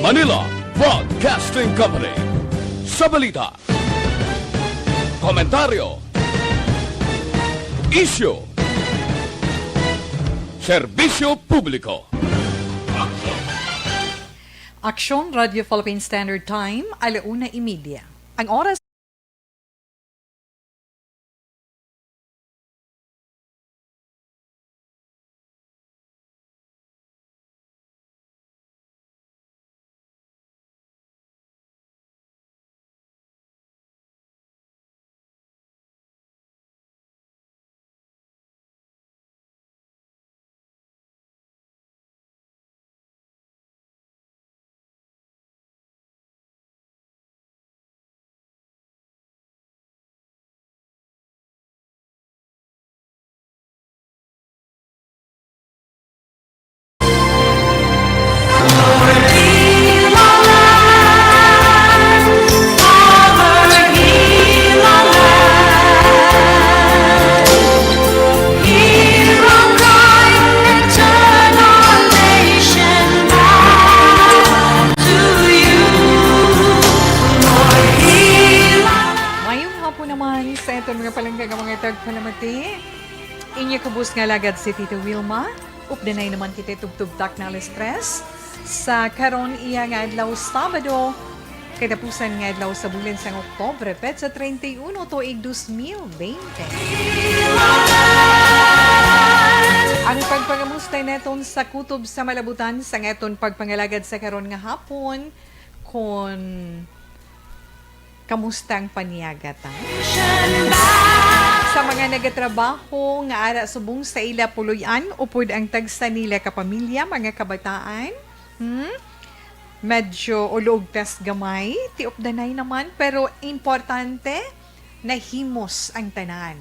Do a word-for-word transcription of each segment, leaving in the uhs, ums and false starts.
Manila Broadcasting Company. Sa balita, komentaryo, isyu, serbisyo publiko. Aksyon, Radyo Philippine Standard Time, alauna y media. Ang oras. Mayong hapon naman sa aton mga palangga nga mga tagpalamati. Inyo kubos nga alagad si Tita Wilma. Updanay naman kita tubtob takna alas tres sa karon iya nga adlaw, Sabado, katapusan nga adlaw sa bulan sang Oktubre, petsa treinta y uno, tuig dos mil veinte. Ang pagpangamusta naton sa kutob sa malabutan sang aton pagpangalagad sa karon nga hapon, kon kamusta ang paniaga ta? Sa mga nagatrabaho nga ara subong sa ila puloy-an, upod ang tagsa nila ka pamilya, mga kabataan, hmm? Medyo uluog tas gamay, tiupdanay naman, pero importante, nahimos ang tanan.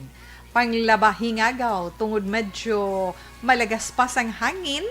Panglaba hingagaw, tungod medyo malagaspas ang hangin,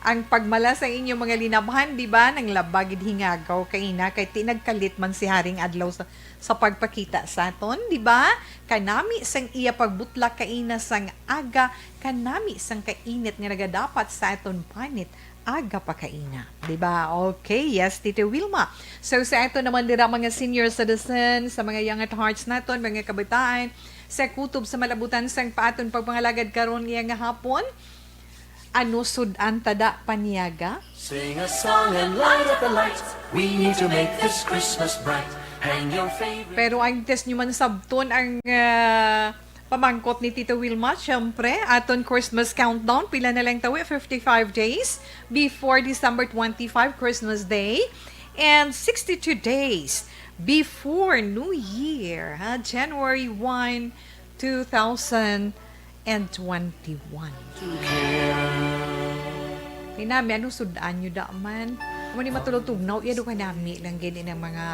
ang pagmala sa inyong mga linabhan, di ba? Nanglaba gid hingagaw kaina, kay ti nagkalit man si Haring Adlaw sa, sa pagpakita sa aton, di ba? Kanami sang iya pagbutlak kaina sang aga, kanami sang kainit nga nagadapat sa aton panit aga pa kaina, di ba? Okay, yes, Tita Wilma. So, sa aton naman dira, mga senior citizen, sa mga young at hearts naton, mga kabataan, sa kutob sa malabutan sang pa aton pagpangalagad karon nga hapon, ano sud-an ta da paniaga? Sing a song and light up the lights. We need to make this Christmas bright. Hang your favorite Pero antes nyo man sabton ang, ah, pamangkot ni Tita Wilma, syempre, aton Christmas countdown, pila na lang tawi, fifty-five days before December twenty-five, Christmas Day, and sixty-two days before New Year, ha? January one, two thousand and twenty-one. Ni nami, ano sud-an nyo da man? Amo ni matulog-tugnaw, iya do ka nami lang gini ng mga,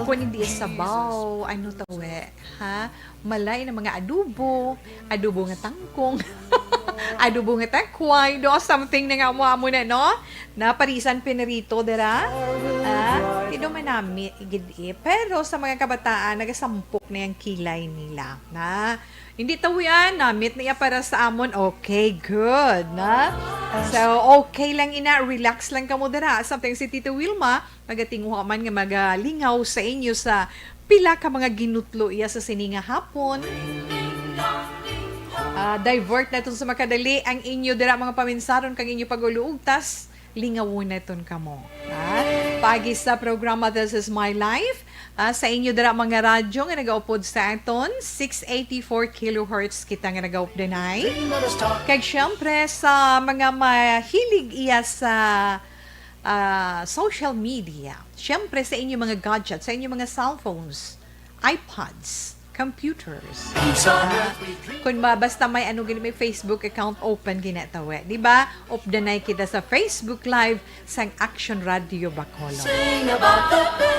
kung hindi sabaw, ano tawe, ha? Malay na mga adobo, adobo nga tangkong, adobo nga takway, do something na nga mo amo na, no? Na parisan pinirito, dira? Ah, di do manami, gid eh. Pero sa mga kabataan, nagasampok na yung kilay nila, na hindi tawian, namit na iya para sa amon. Okay, good, na? So, okay lang ina, relax lang kamo dira. Something si Tito Wilma, magatinguha man nga magalingaw sa inyo sa pila ka mga ginutlo iya sa sini nga hapon. Ah, divert naton sa makadali ang inyo dira mga paminsaron kang inyo pag-uluog, tas lingawon naton kamo. Ha? Paagi sa programa This Is My Life, ah, sa inyo dira mga radyo nga nagaupod sa aton, six eighty-four kilohertz kita nga nagaupdanay. Kag syempre sa mga mahilig iya sa, ah, social media, syempre sa inyo mga gadgets, sa inyo mga cellphones, iPads, computers. Kung ma, basta may ano gini, may Facebook account open gina tawe, di ba? Updanay kita sa Facebook Live sang Action Radio Bacolod.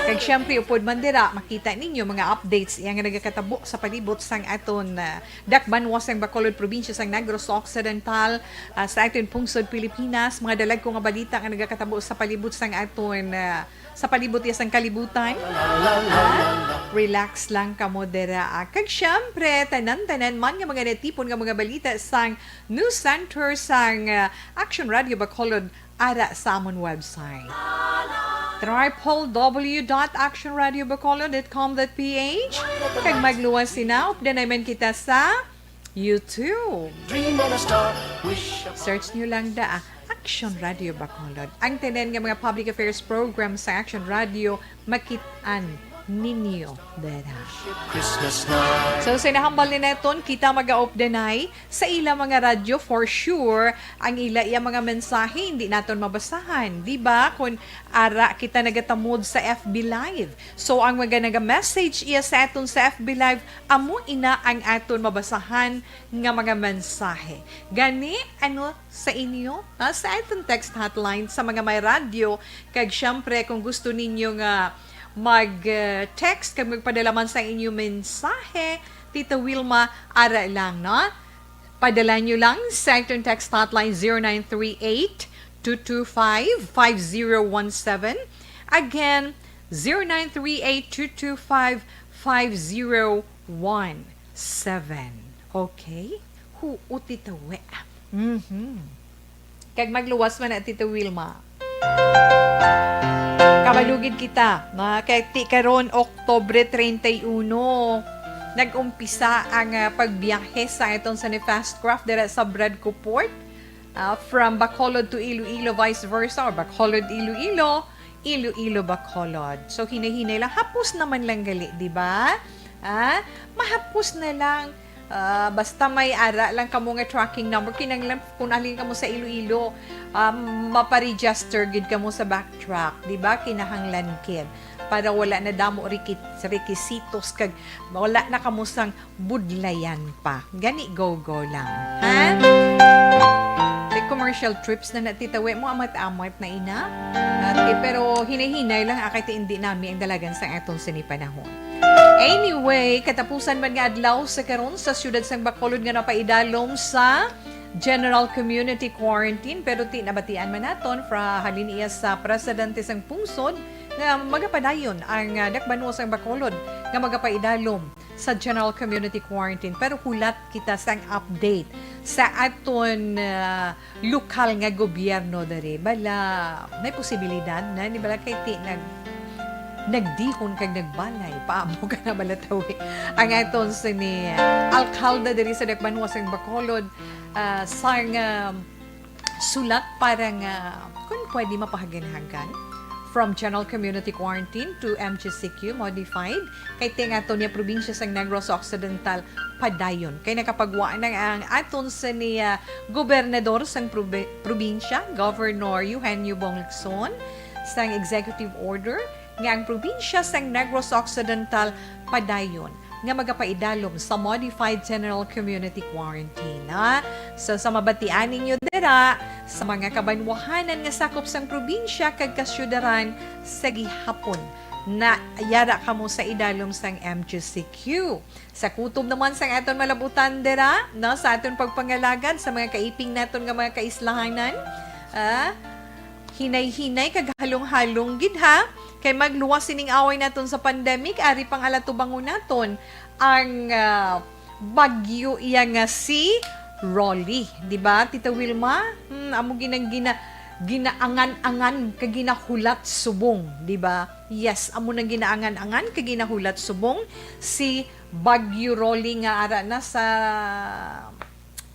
Kag syempre, upod man dira, makita ninyo mga updates iya nga nagakatabo sa palibot sang aton, ah, dakbanwa sang Bacolod, probinsya sang Negros Occidental, ah, sa aton pungsod Pilipinas, mga dalagko nga balita nga nagakatabo sa palibot sang aton, ah, sa palibot iya sang kalibutan. Ah, relax lang kamo dira, ah. Kag syempre, tanan-tanan man nga mga natipon nga mga balita sang News Center sang, ah, Action Radio Bacolod ara sa amon website, triple W dot action radio bacolod dot com dot P H. Kag magluwas sina, updanay man kita sa YouTube. Dream on a star, wish upon Search nyo lang da, ah, Action Radio Bacolod. Ang tanan nga mga public affairs program sa Action Radio, makit-an ninyo dira. Christmas night. So, sa nahambal ni Neton, kita mag-aupdanay sa ila mga radyo, for sure, ang ila iya mga mensahe, hindi naton mabasahan. Di ba? Kung ara kita nagatamod sa F B Live. So, ang mga naga-message iya sa aton sa F B Live, amo ina ang aton mabasahan nga mga mensahe. Gani, ano sa inyo? Ah, sa aton text hotline sa mga may radyo. Kag syempre, kung gusto ninyo nga mag-text kag magpadala man sa inyo mensahe, Tita Wilma, ara lang, no? Padala nyo lang sa aton text hotline, zero nine three eight, two two five, five zero one seven. Again, zero nine three eight, two two five, five zero one seven. Okay? Huot, Tita We. Mhm. Kag magluwas man na, Tita Wilma. Kabalugid kita, mga kay ti karon, Oktubre treinta y uno, nag-umpisa ang, ah, pagbiyahe sa aton sa ni Fast Craft dira sa Bradco Port, ah, from Bacolod to Iloilo, vice versa, or Bacolod, Iloilo, Iloilo, Bacolod. So, hinay-hinay lang. Hapos naman lang gali, di ba? Ah, mahapos na lang. Ah, basta may ara lang kamo nga tracking number, kinahanglan kung alin kamo sa Iloilo, um, maparegister gid kamo sa Backtrack, di ba? Kinahanglan gid para wala na damo riki-, rekisitos kag wala na kamo sang budlayan pa. Gani, go-go lang. Ha? May commercial trips na natitawi mo, amat-amat na ina. Ate, pero hinay-hinay lang, akay ti indi nami ang dalagan sa aton sini panahon. Anyway, katapusan man nga adlaw sa karon sa siyudad sang Bacolod nga napaidalom sa General Community Quarantine, pero ti nabatian man naton fra halin iya sa presidente sang pungsod nga magapadayon ang, ah, dakbanuas sang Bacolod nga magapaidalom sa General Community Quarantine. Pero hulat kita sang update sa aton, ah, lokal nga gobyerno diri. Bala, may posibilidad na ni bala kay ti nag-, nagdihon kag nagbalay. Paamo ka na bala tawi ang aton sini alkalde diri sa dakbanuas sang Bacolod, ah, sang, ah, sulat para nga kung pwede mapahaganhagan from General Community Quarantine to M G C Q modified. Kay ti ang aton niya probinsya sang Negros Occidental padayon. Kay nakapagwa na ang aton sini, ah, gobernador sang probi-, probinsya, Governor Eugenio Bong Lacson, sang executive order nga ang probinsya sang Negros Occidental padayon nga magapaidalom sa Modified General Community Quarantine, ha? So, sa mabatian ninyo dira, sa mga kabanwahanan nga sakop sang probinsya kag kasyudaran, sa gihapon na yara kamo sa idalom sang M G C Q. Sa kutob naman sang aton malabutan dira, no, sa aton pagpangalagad sa mga kaiping naton nga mga kaislahanan, ah, hinay-hinay kag halong-halong gid, ha, kay magluwas sining away naton sa pandemic, ari pang alatubangon naton ang, ah, bagyo iya nga si Rolly, di ba, Tita Wilma? Hmm, amo ginang gina-, ginaangan-angan kag ginahulat subong, di ba? Yes, amo nang ginaangan-angan kag ginahulat subong si Bagyo Rolly nga ara na sa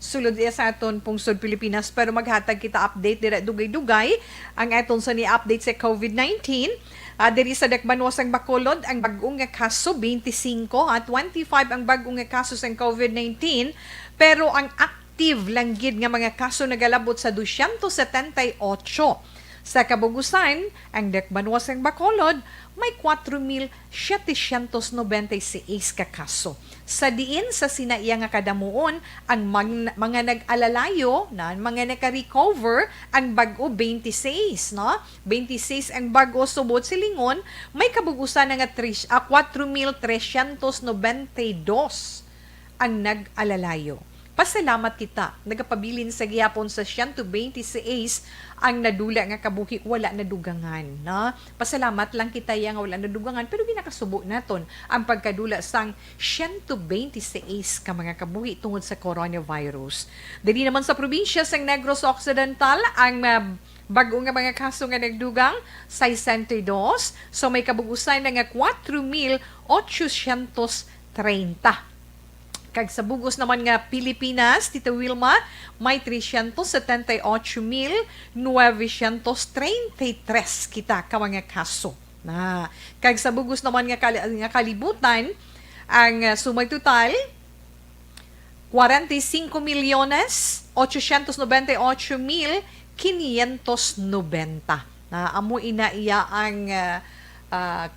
sulod iya sa aton pungsod Pilipinas, pero maghatag kita update dira dugay-dugay ang aton sa ni update sa covid nineteen. Ah, diri sa dakbanuas sang Bacolod, ang bag-o nga kaso, twenty-five, ah, twenty-five ang bag-o nga kaso sang covid nineteen, pero ang active lang gid nga mga kaso nagalabot sa dosyentos setenta y ocho. Sa kabug-usan, ang dakbanuas sang Bacolod may kwatro mil setecientos noventa y seis ka kaso, sa diin sa sina iya nga kadamuon ang mag-, mga nag-alalayo na mga naka-recover ang bag-o, twenty-six, no? Twenty-six ang bag-o subot silingon, may kabug-usan na nga tres-, ah, kwatro mil tresyentos nobenta y dos ang nag-alalayo. Pasalamat kita, nagapabilin sa gihapon sa siyento bente seis ang nadula nga kabuhi, wala nadugangan, no? Pasalamat lang kita ya nga wala nadugangan, pero ginakasubo naton ang pagkadula sang siyento bente seis ka mga kabuhi tungod sa coronavirus. Diri naman sa probinsya sang Negros Occidental, ang, ah, Bag-o nga mga kaso nga nagdugang, sesenta y dos. So, may kabug-usan na nga kuwatro mil ochocientos treinta. Kag sa bug-os naman nga Pilipinas, Tita Wilma, may trescientos setenta y ocho mil novecientos treinta y tres kita ka mga kaso. Na, kag sa bug-os naman nga kali-, nga kalibutan, ang, ah, sumay total, cuarenta y cinco millones ochocientos noventa y ocho mil quinientos noventa. Na, amo ina iya ang, ah, ah,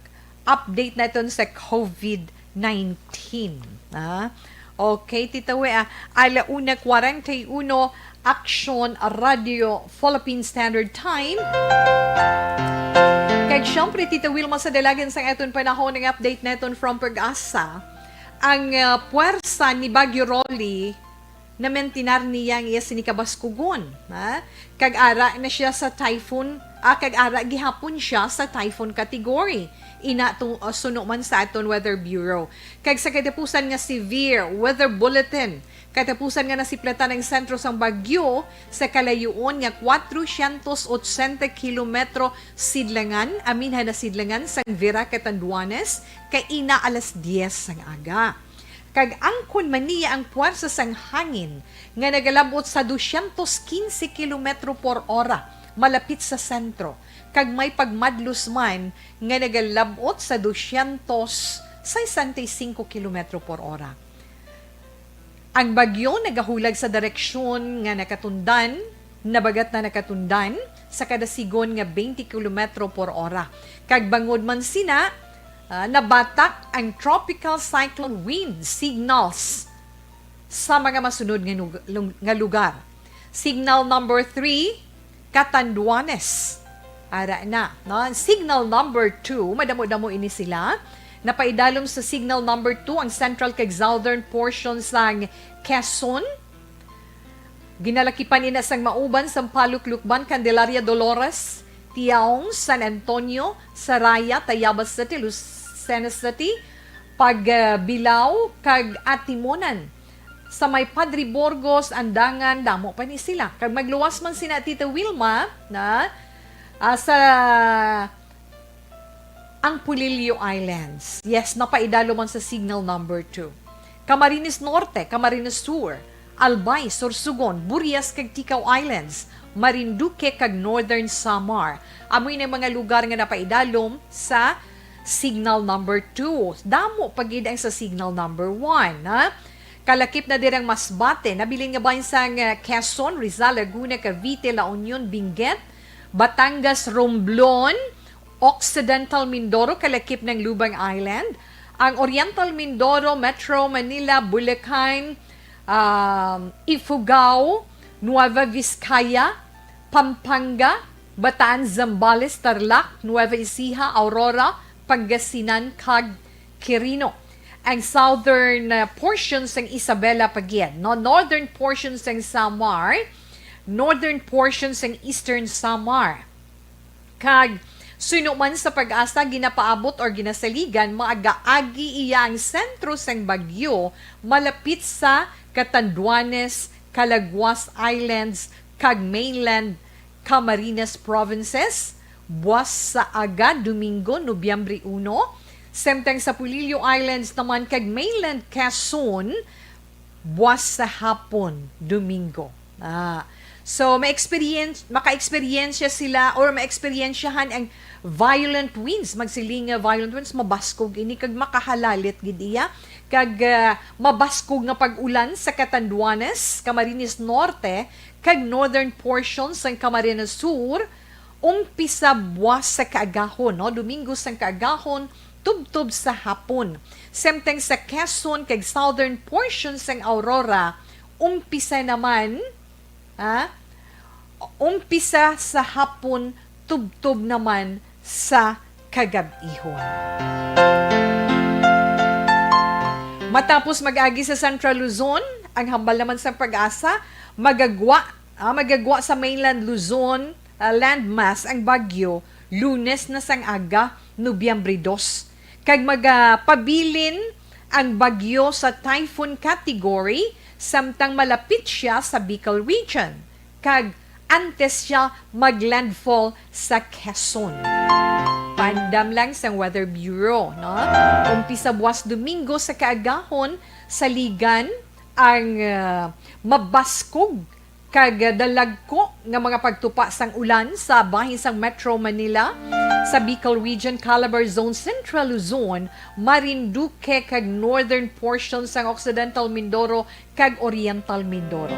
update naton sa covid nineteen. Ah, okay, Tita We, ah, ala una cuarenta y uno, Action Radio Philippine Standard Time. Kag syempre, Tita Wilma, sa dalagan sang aton panahon, ang update naton from Pag-asa, ang, ah, puwersa ni Bagyo Rolly, namentinar niya ang iya sini kabaskugon, ha? Kag ara na siya sa typhoon, ah, kag ara gihapon siya sa typhoon category. Ina tong, ah, suno man sa aton Weather Bureau. Kag sa katapusan nga severe weather bulletin, katapusan nga nasiplatan ang sentro sang bagyo sa kalayuon nga cuatrocientos ochenta kilometro sidlangan, aminhan na sidlangan sang Vera, Catanduanes, kaina alas diez sang aga. Kag angkon man niya ang puwersa sang hangin nga nagalab-ot sa dosyentos kinse kilometro por ora malapit sa sentro, kag may pagmadlos man nga nagalab-ot sa dosyentos sesenta y cinco kilometro por ora. Ang bagyo nagahulag sa direksyon nga nakatundan, nabagat na nakatundan sa kada sigon nga twenty kilometro por ora. Kag bangod man sina, ah, nabatak ang tropical cyclone wind signals sa mga masunod nga nug-, lung-, nga lugar. Signal number three, Catanduanes. Ara na, no? Signal number two, madamo-damo ini sila. Napaidalom sa signal number two ang central kag southern portion sang Quezon. Ginalakipan ina sang Mauban, Sampaloc, Lucban, Candelaria, Dolores, Tiaong, San Antonio, Saraya, Tayabas City, Lucena City, Pagbilao, kag Atimonan. Sa may Padre Burgos, Andangan, damo pa ni sila. Kag magluwas man sina Tita Wilma, na, ah, sa ang Polillo Islands. Yes, napaidalom man sa signal number two. Camarines Norte, Camarines Sur, Albay, Sorsogon, Burias kag Ticao Islands, Marinduque kag Northern Samar. Amo ini mga lugar nga napaidalom sa signal number two. Damo pa gid ang sa signal number one, ha? Kalakip na diri ang Masbate, nabilin nga bahin sang, ah, Quezon, Rizal, Laguna, Cavite, La Union, Benguet, Batangas, Romblon, Occidental Mindoro, kalakip ng Lubang Island, ang Oriental Mindoro, Metro Manila, Bulacan, um, Ifugao, Nueva Vizcaya, Pampanga, Bataan, Zambales, Tarlac, Nueva Ecija, Aurora, Pangasinan, kag Quirino. Ang southern, uh, portion sang Isabela pa gid, no? Northern portion sang Samar, northern portion sang Eastern Samar. Kag suno man sa Pag-asa, ginapaabot or ginasaligan, maagaagi iya ang sentro sang bagyo malapit sa Catanduanes, Calaguas Islands, kag mainland Camarines Provinces, buwas sa aga, Domingo, Nobyembre uno. Samtang sa Polillo Islands naman kag mainland Quezon, buwas sa hapon, Domingo. Ah. So, ma-experience, maka-eksperyensya sila or ma-eksperyensyahan ang violent winds. Magsiling nga violent winds, mabaskog ini kag makahalalit gid iya. Kag, ah, mabaskog nga pag-ulan sa Catanduanes, Camarines Norte, kag northern portion sang Camarines Sur, umpisa buwas sa kaagahon, no? Domingo sang kaagahon, tubtob sa hapon. Samtang sa Quezon kag southern portion sang Aurora, umpisa naman, ha? Umpisa sa hapon, tubtob naman sa kagab-ihon. Matapos mag-agi sa Central Luzon, ang hambal naman sa Pag-asa, magagwa, ah, magagwa sa mainland Luzon, ah, landmass ang bagyo, Lunes na sang aga, Nobyembre dos. Kag magapabilin ang bagyo sa typhoon category, samtang malapit sia sa Bicol region. Kag antes siya mag-landfall sa Quezon. Paandam lang sang Weather Bureau, no? Umpisa buwas Domingo sa kaagahon, saligan ang, ah, mabaskog kag dalagko nga mga pagtupa sang ulan sa bahin sang Metro Manila, sa Bicol Region, Calabar Zone, Central Luzon, Marinduque, kag northern portion sang Occidental Mindoro kag Oriental Mindoro.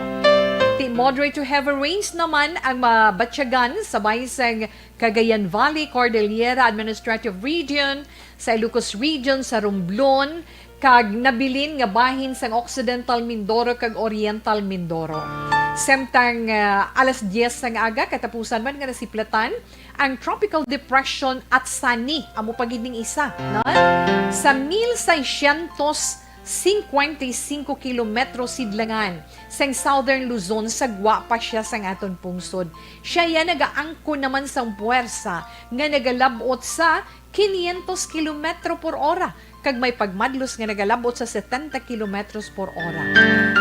Ti moderate to heavy rains naman ang mabatyagan sa bahin sang Cagayan Valley, Cordillera Administrative Region, sa Ilocos Region, sa Romblon, kag nabilin nga bahin sang Occidental Mindoro kag Oriental Mindoro. Samtang, ah, alas diyes sang aga, katapusan man nga nasiplatan ang Tropical Depression Atsani, amo pa gid ning isa, no? Sa mil seiscientos cincuenta y cinco kilometro sidlangan sang Southern Luzon, sa gwa pa sia sang aton pungsod. Sia ya nagaangkon naman sang puwersa nga nagalab-ot sa quinientos kilometro por ora, kag may pagmadlos nga nagalab-ot sa setenta kilometros por ora.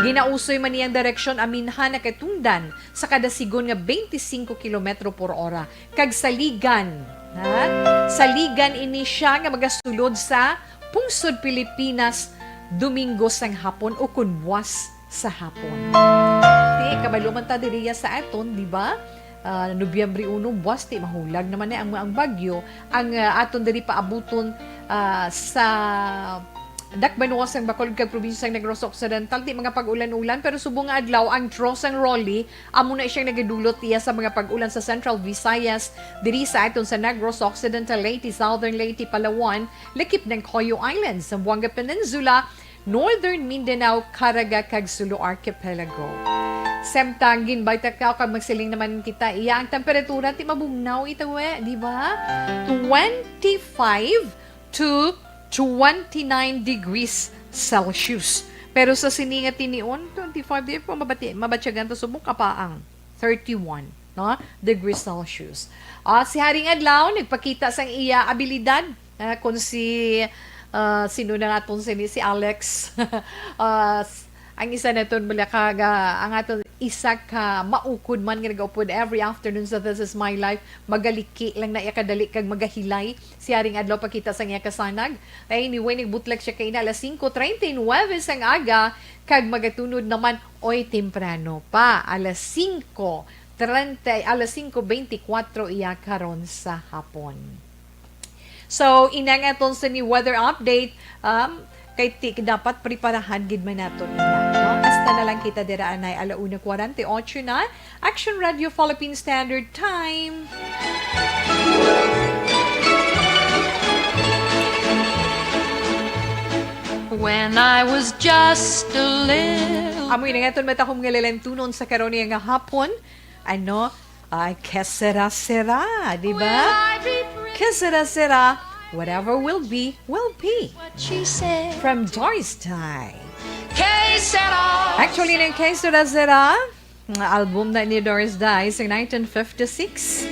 Ginausoy man niyang direksyon aminhan nakatundan sa kada sigon nga twenty-five kilometro por ora, kag saligan, ha? Saligan ini sia nga magasulod sa pungsod Pilipinas Domingo sang hapon o kon buwas sa hapon. Ti, kabalo man ta diriya sa aton, di ba? Ah, Nobyembre uno, buwas, ti mahulag naman ni ang, ang bagyo. Ang, ah, aton diri paabuton, ah, sa dakbanuas sang Bacolod kag probinsya sang Negros Occidental, ti mga pag-ulan-ulan, pero subong nga adlaw ang trough sang Rolly, amo na siyang nagadulot iya sa mga pag-ulan sa Central Visayas, diri sa aton sa Negros Occidental, Leyte, Southern Leyte, Palawan, lakip ng Coyo Islands, Zamboanga Peninsula, Northern Mindanao, Caraga, kag Sulu Archipelago. Samtang ginbayta ka kag magsiling naman kita, iya ang temperatura ti mabugnaw itawe, di ba? Twenty-five to twenty-nine degrees Celsius. Pero sa sini nga tinion, twenty-five, di pa mabati, mabatyagan ta subong kapaang thirty-one, no, degrees Celsius. Ah, si Haring Adlaw nagpakita sang iya abilidad. Ah, kung si, ah, sino na naton sini, si Alex. Ah, s-, ang isa naton bala ka, ga-, ang aton isa ka maukod man nga nagaupod every afternoon sa This Is My Life, magaliki lang na iya kadali kag magahilay. Si Haring Adlaw pakita sang iya kasanag. Anyway, nagbutlak siya kaina alas singko treinta y nuebe sang aga, kag magatunod naman, oy, temprano pa, alas singko treinta, alas singko beintikwatro iya karon sa hapon. So, inang aton sa ni weather update, um, kay ti-, dapat preparahan gid man naton ina, no? Hasta na lang kita dira anay ala una kwarenta y ocho na. Action Radio Philippine Standard Time. When I was just a little Amoy na nga aton matahom nga lalantunon sa karon nga hapon. Ano? Ay, que sera sera, di ba? Will I be free? Que sera sera, whatever will be, will be. What she said. From Doris Day. Que sera Actually, ng Que sera sera, nga album na ni Doris Day sa nineteen fifty-six.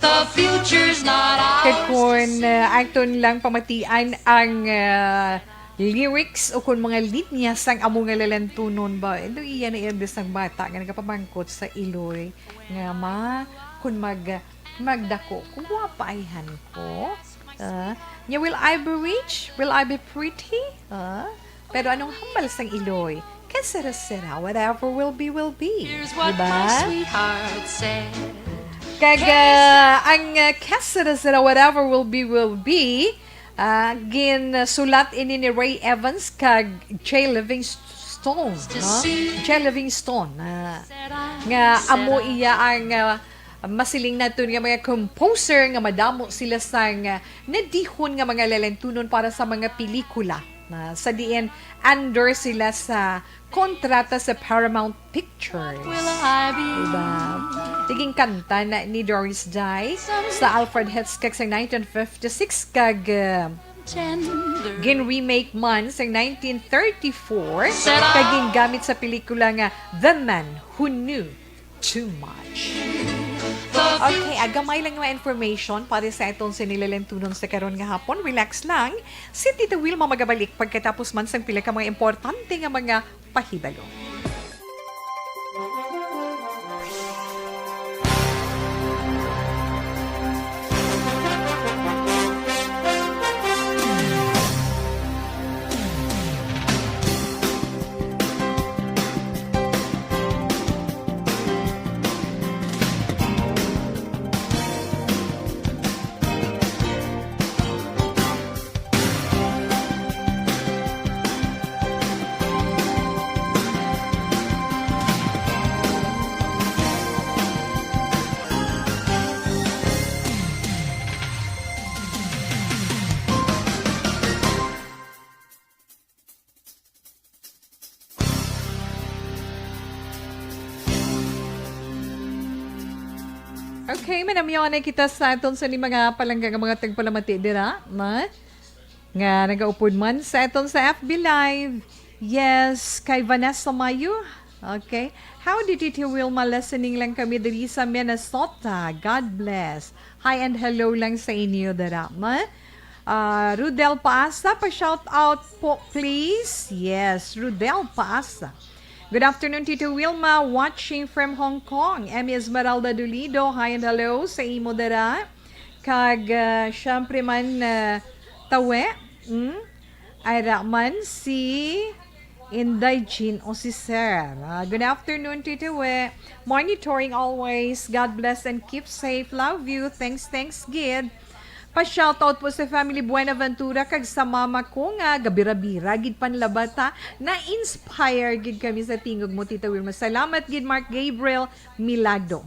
The future's not ours. Kag kung, uh, aton lang pamatian ang, uh, lyrics o kung mga linya sang amo nga lalantunon ba, ito iya na iya bisang bata nga nagapamangkot sa iloy nga, "Ma, kung mag-, magdako ko, wa pa ayhan ko?" Ah, nya, "Will I be rich? Will I be pretty?" Ah, pero anong hambal sang iloy? Que sera sera, whatever will be, will be. Here's what Diba? my sweetheart said. Kag, ah, ang, ah, que sera sera, whatever will be, will be, ah, ginsulat ini ni Ray Evans kag Jay Livingstone, no? Jay Livingstone, ah, nga amo iya ang, ah, masiling naton nga mga composer nga madamo sila sang, ah, nadihon nga mga lalantunon para sa mga pelikula, na sa diin under sila sa kontrata sa Paramount Pictures. Will I be? Diba? Tiging kanta na ni Doris Day sa Alfred Hitchcock sa nineteen fifty-six kag, uh, tender. Gin-remake man sa nineteen thirty-four Said I kag gingamit sa pelikula nga The Man Who Knew Too Much. Okay, agamay lang nga information para sa atong sinilalantunon sa karon nga hapon. Relax lang. Si Tita Wilma magabalik pagkatapos man sang pila ka mga importante nga mga pahibalo. Okay, manamyaw na kita sa aton sa ni mga palangga nga mga tagpalamati dira, na nga nagaupod man sa aton sa F B Live. Yes, kay Vanessa Mayo. Okay. Howdy, Tito Wilma, listening lang kami diri sa Minnesota. God bless. Hi and hello lang sa inyo dira, ma. Ah, Rudel Paasa, pa-shout out po, please. Yes, Rudel Paasa. Good afternoon, Tito Wilma, watching from Hong Kong. Emmy Esmeralda Dolido, hi and hello sa imo dira. Kag, ah, syempre man, ah, tawe, mm? Ay ra man si Inday Jean o si Sir. Ah, good afternoon, Tito We. Monitoring always. God bless and keep safe. Love you. Thanks, thanks, gid. Pa-shoutout po sa family Buenaventura kag sa mama ko nga gabira-bira gid panlabat, ha. Na-inspire gid kami sa tingog mo, Tita Wilma. Salamat gid, Mark Gabriel Milado.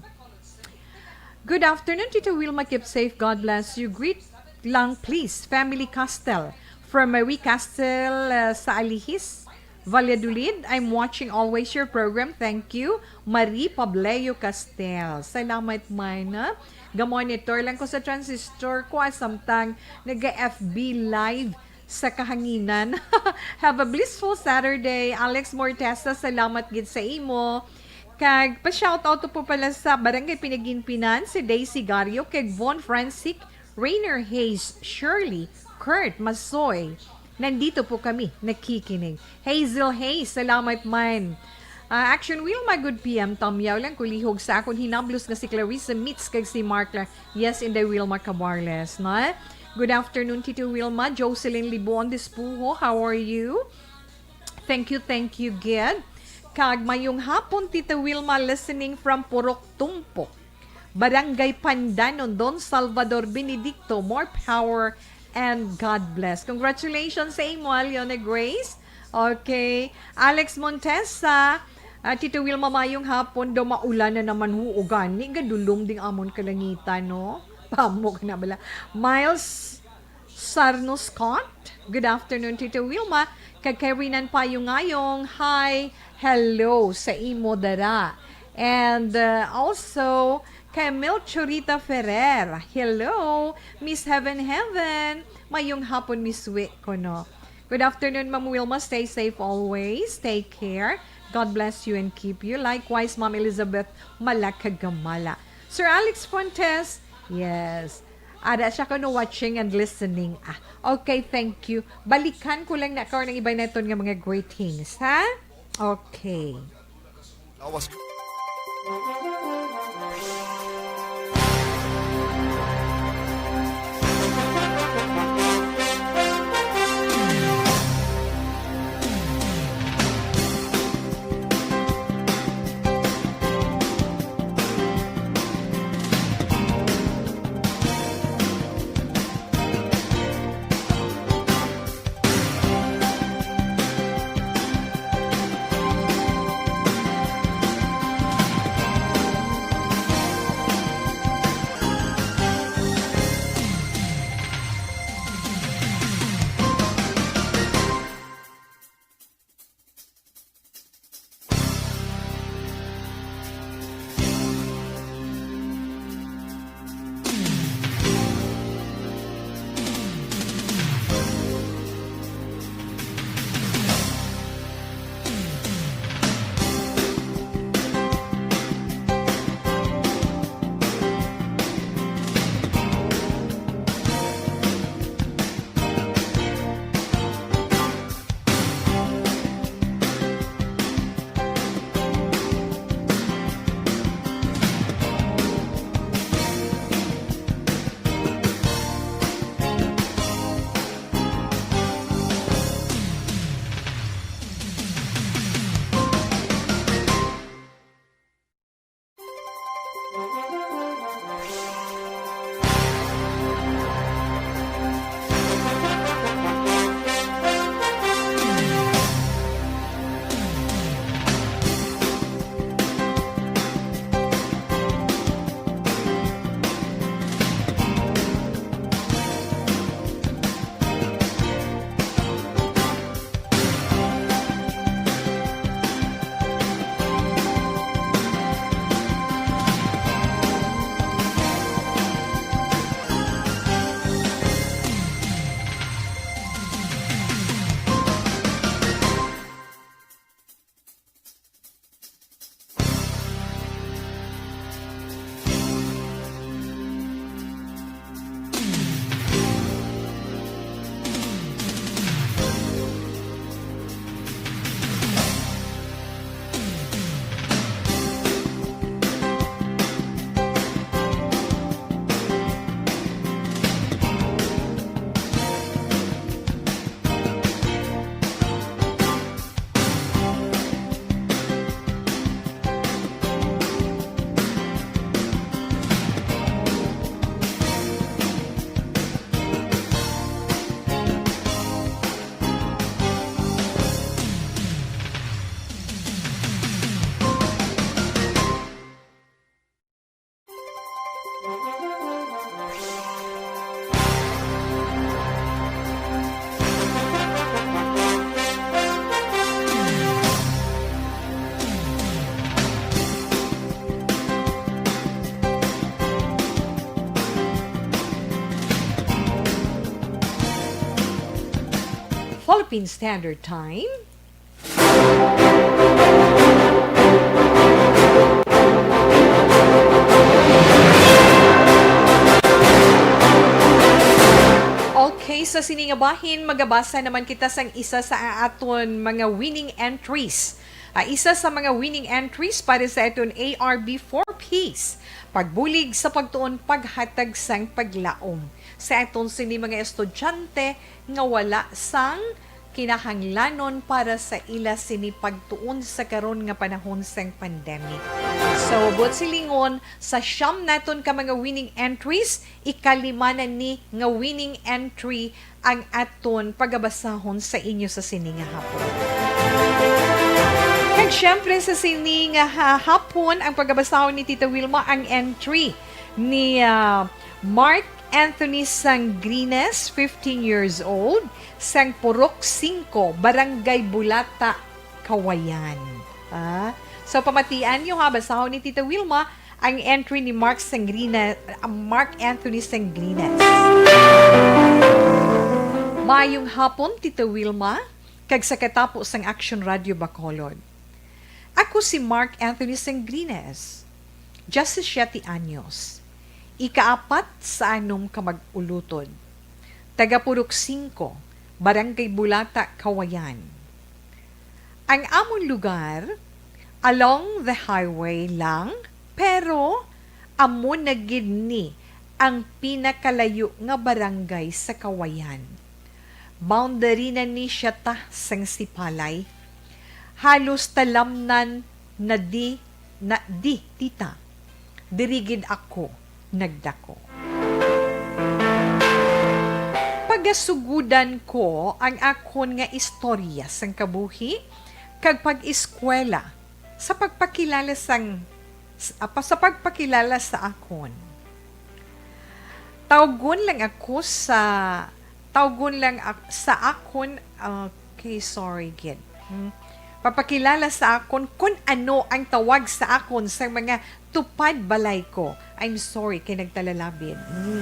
Good afternoon, Tita Wilma. Keep safe. God bless you. Greet lang, please, family Castel. From Marie Castel, uh, sa Alihis, Valladolid. I'm watching always your program. Thank you. Marie Pableo Castel. Salamat, Mana. Ga-monitor lang ko sa transistor ko, ah, samtang naga-F B live sa kahanginan. Have a blissful Saturday. Alex Mortesa, salamat gid sa imo. Kag pa-shoutout po pala sa Barangay Pinaginpinan, si Daisy Gario, kag Von Francic, Rainer Hayes, Shirley, Kurt, Masoy. Nandito po kami, nakikinig. Hazel Hayes, salamat man. Ah, Action Wilma, good P M. Tamyaw lang kulihog sa akon hinablos nga si Clarissa Mitz kag si Mark Lar-, yes, Inday Wilma Cabarles, no? Good afternoon, Tito Wilma. Jocelyn Libuon Dispuho, how are you? Thank you, thank you, gid. Kag mayong hapon, Tita Wilma, listening from Purok Tumpok, Barangay Pandanon, Don Salvador Benedicto. More power and God bless. Congratulations sa imo, Aliona Grace. Okay. Alex Montesa, ah, Tito Wilma, mayong hapon. Daw maulan na naman, huo gani. Gadulom ding amon kalangitan, no? Pamok na bala. Miles Sarno Scott, good afternoon, Tito Wilma. Kag kay Rinan Payungayong, hi, hello sa imo dara. And, uh, also, kay Mil Chorita Ferrer, hello, Miss Heaven Heaven. Mayong hapon, Miss Wi, kono. Good afternoon, Ma'am Wilma. Stay safe always. Take care. God bless you and keep you. Likewise, Ma'am Elizabeth Malakagamala. Sir Alex Fuentes, yes. Ada siya kuno watching and listening. Ah, okay, thank you. Balikan ko lang na karon ang iba naton nga mga greetings, ha? Okay. Lawas. Philippine Standard Time. Okay, sa sini nga bahin, magabasa naman kita sang isa sa aton mga winning entries. Ah, isa sa mga winning entries para sa aton A R B four Ps, pagbulig sa pagtuon, paghatag sang paglaom sa aton sini mga estudyante nga wala sang kinahanglanon para sa ila sini pagtuon sa karon nga panahon sang pandemic. So, buot silingon, sa siyam naton ka mga winning entries, ikalima na ni nga winning entry ang aton pagabasahon sa inyo sa sini nga hapon. Kag syempre, sa sini nga ha-, hapon, ang pagabasahon ni Tita Wilma ang entry ni, ah, Mark Anthony Sangrines, fifteen years old, sang Purok Singko, Barangay Bulata, Kawayan. Ah, so, pamatian nyo ha, basahon ni Tita Wilma ang entry ni Mark Sangrina-, ah, Mark Anthony Sangrines. Maayong hapon, Tita Wilma, kag sa katapo sang Action Radio Bacolod. Ako si Mark Anthony Sangrines, diyasisiete anyos, ikaapat sa anom ka mag-ulotod, taga Purok Singko, Barangay Bulata, Kawayan. Ang amon lugar, along the highway lang, pero amo na gid ni ang pinakalayo nga barangay sa Kawayan. Boundary na ni siya ta sang Sipalay. Halos talamnan na di, na di, tita. Diri gid ako nagdako. Pagasugudan ko ang akon nga istorya sang kabuhi kag pag-eskwela sa pagpakilala sang, s-, apa, sa pagpakilala sa akon. Tawgon lang ako sa, tawgon lang ak-, sa akon, okay, sorry gid. Hmm. Papakilala sa akon kun ano ang tawag sa akon sa mga tupad balay ko. I'm sorry, kay nagtalalabid. Hmm.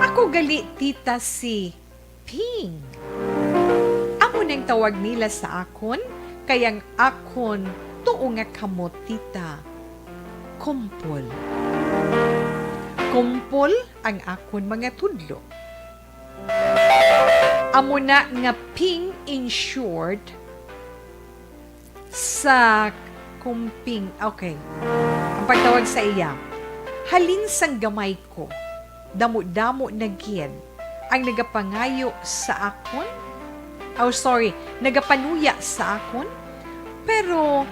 Ako gali, tita, si Ping. Amo nang tawag nila sa akon, kay ang akon tuo nga kamot, tita, kumpol. Kumpol ang akon mga tudlo. Amo na nga Ping, in short, sa kumping, okay. Ang pagtawag sa iya, halin sang gamay ko, damo-damo na gid ang nagapangayo sa akon, oh, sorry, nagapanuya sa akon, pero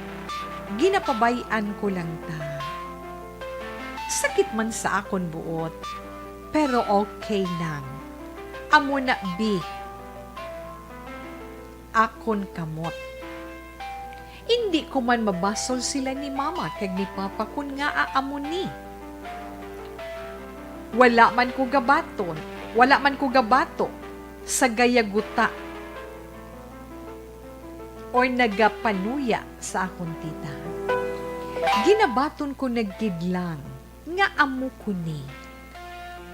ginapabay-an ko lang ta. Sakit man sa akon buot, pero okay lang. Amo na, bi, akon kamot. Indi ko man mabasol sila ni mama kag ni papa kon ngaa amo ni. Wala man ko gabaton, wala man ko gabato sa gayaguta or nagapanuya sa akon tita. Ginabaton ko na gid lang nga amo ko ni.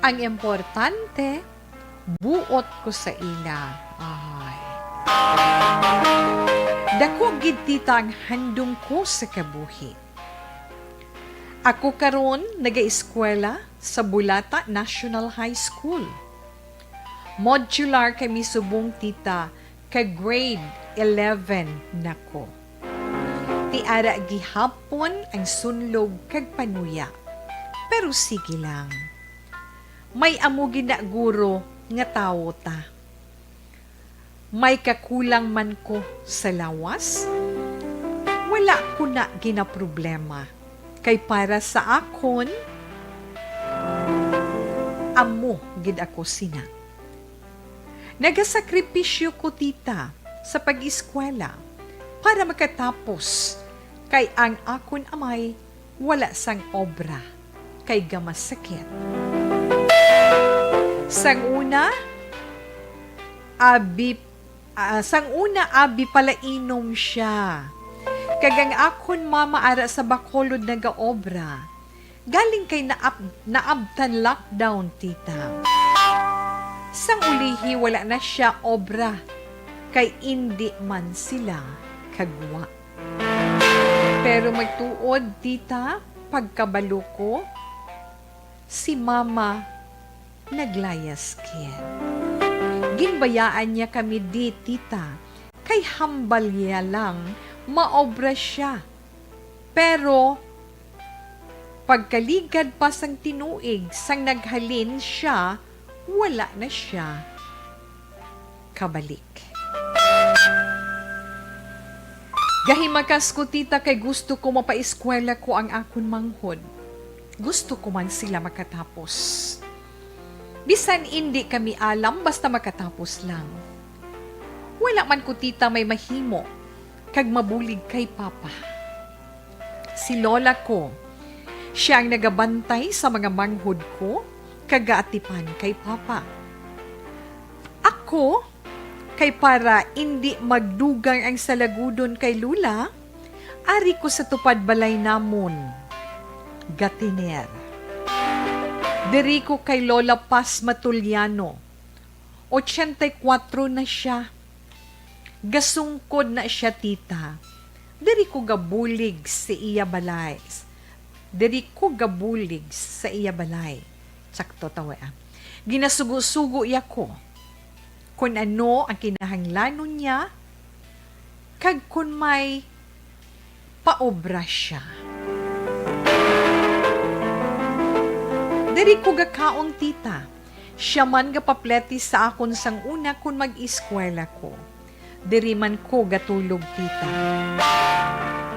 Ang importante, buot ko sa ila. Ay. Dako gid, tita, ang handom ko sa kabuhi. Ako karon nagaeskwela sa Bulata National High School. Modular kami subong, tita, kag grade eleven na ko. Ti ara gihapon ang sunlog kag panuya. Pero sige lang. May amo gid na guro nga tawo ta. May kakulang man ko sa lawas, wala ko na ginaproblema. Kay para sa akon, amo gid ako sina. Nagasakripisyo ko, tita, sa pag-eskwela para makatapos, kay ang akon amay wala sang obra kay gamasakit. Sang una, abi, ah, sang una, abi, palainom siya. Kag ang akon mama ara sa Bacolod nagaobra. Galing kay naap-, naabtan lockdown, tita. Sang ulihi, wala na siya obra. kay indi man sila kagwa. Pero magtuod, tita, pagkabalo ko, si mama naglayas gid. Ginbayaan niya kami di, tita, kay hambal niya lang maobra siya. Pero pagkaligad pa sang tinuig sang naghalin sia, wala na sia kabalik. Gahimakas ko, tita, kay gusto ko mapaeskwela ko ang akon manghod. Gusto ko man sila makatapos. Bisan indi kami alam, basta makatapos lang. Wala man ko, tita, may mahimo kag mabulig kay papa. Si lola ko, sia ang nagabantay sa mga manghod ko kag gaatipan kay papa. Ako, kay para indi magdugang ang salagudon kay lola, ari ko sa tupad balay namon, gatiner. Diri ko kay Lola Paz Matuliano. Ochenta y kuatro na sia. Gasungkod na sia, tita. Diri ko gabulig sa iya balay. Diri ko gabulig sa iya balay. Sakto ta, we, ah. Ginasugo-sugo iya ko kon ano ang kinahanglanon niya kag kon may paobra sia. Diri ko gakaon, tita. Sia man gapaplete sa akon sang una kon mag-eskwela ko. Diri man ko gatulog, tita.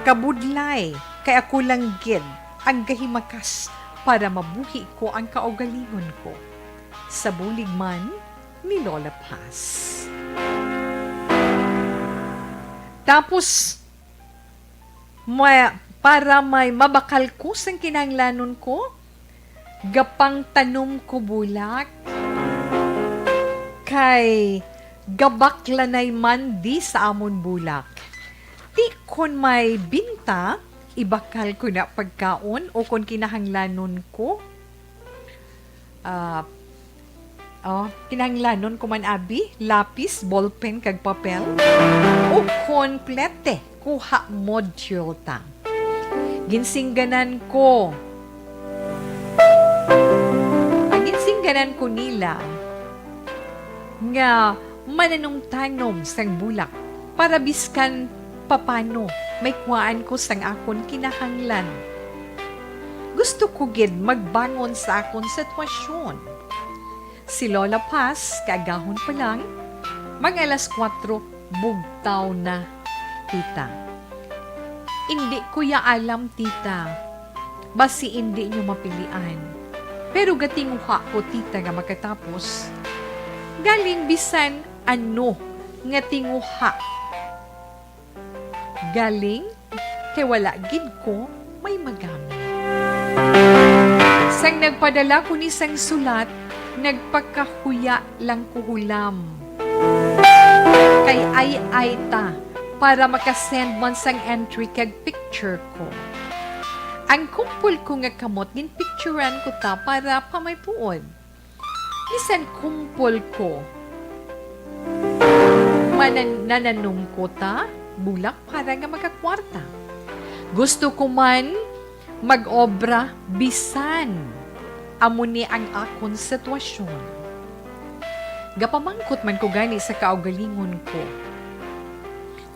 Kabudlay, kay ako lang gid ang gahimakas para mabuhi ko ang kaugalingon ko. Sa bulig man ni Lola Paz. Tapos, ma-, para may mabakal ko sang kinahanglanon ko, gapangtanom ko bulak, kay gabaklanay man di sa amon bulak. Ti kon may binta, ibakal ko na pagkaon o kon kinahanglanon ko, ah, oh, kinahanglanon ko man, abi, lapis, ballpen, kag papel, o kon plete, kuha module ta. Ginsingganan ko, ah, ginsingganan ko nila nga mananumtanom sang bulak para biskan papano may kuhaan ko sang akon kinahanglan. Gusto ko gid magbangon sa akon sitwasyon. Si Lola Paz, kaagahon pa lang, mga alas kuwatro, bugtaw na, tita. Indi ko ya alam, tita. Basi indi niyo mapilian. Pero gatinguha ko, tita, nga makatapos. Galing bisan ano nga tinguha. Galing kay wala gid ko may magamit. Sang nagpadala ko ni sang sulat, nagpakahuya lang ko hulam. Kay ay-ay ta para makasend man sang entry kag picture ko. Ang kumpol ko nga kamot, ginpicturan ko ta para pa may puod. Bisan kumpol ko, manan-, nananom ko ta bulak para nga makakwarta. Gusto ko man mag-obra bisan amo ni ang akon sitwasyon. Gapamangkot man ko gani sa kaugalingon ko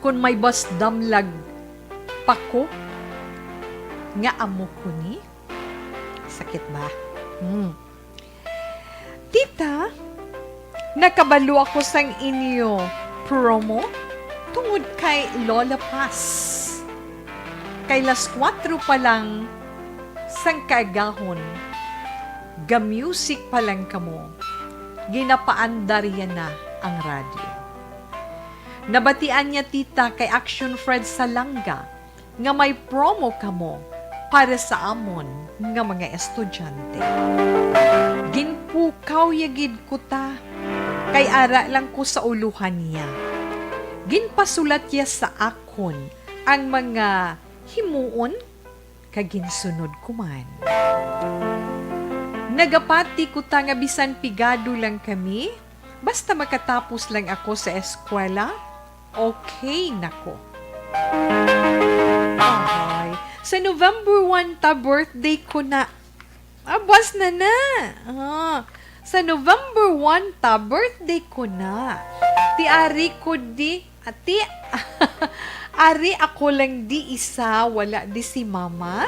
kon may bas damlag pa ko nga amo ko ni. Sakit ba? Hmm. Tita, nakabalo ako sang inyo promo tungod kay Lola Paz. Kay las kuwatro pa lang sang kaagahon, ga-music pa lang kamo, ginapaandar ya na ang radyo. Nabatian niya, tita, kay Action Fred Salanga nga may promo kamo para sa amon nga mga estudyante. Ginpukaw ya gid ko ta, kay ara lang ko sa ulohan niya. Ginpasulat ya sa akon ang mga himuon, kag ginsunod ko man. Nagapati ko ta nga bisan pigado lang kami, basta makatapos lang ako sa eskwela, okay na ko. Ay, sa November one ta birthday ko na. Ah, buwas na na. Ah, sa November one ta birthday ko na. Ti ari ko di, ati, ari ako lang di isa, wala di si mama.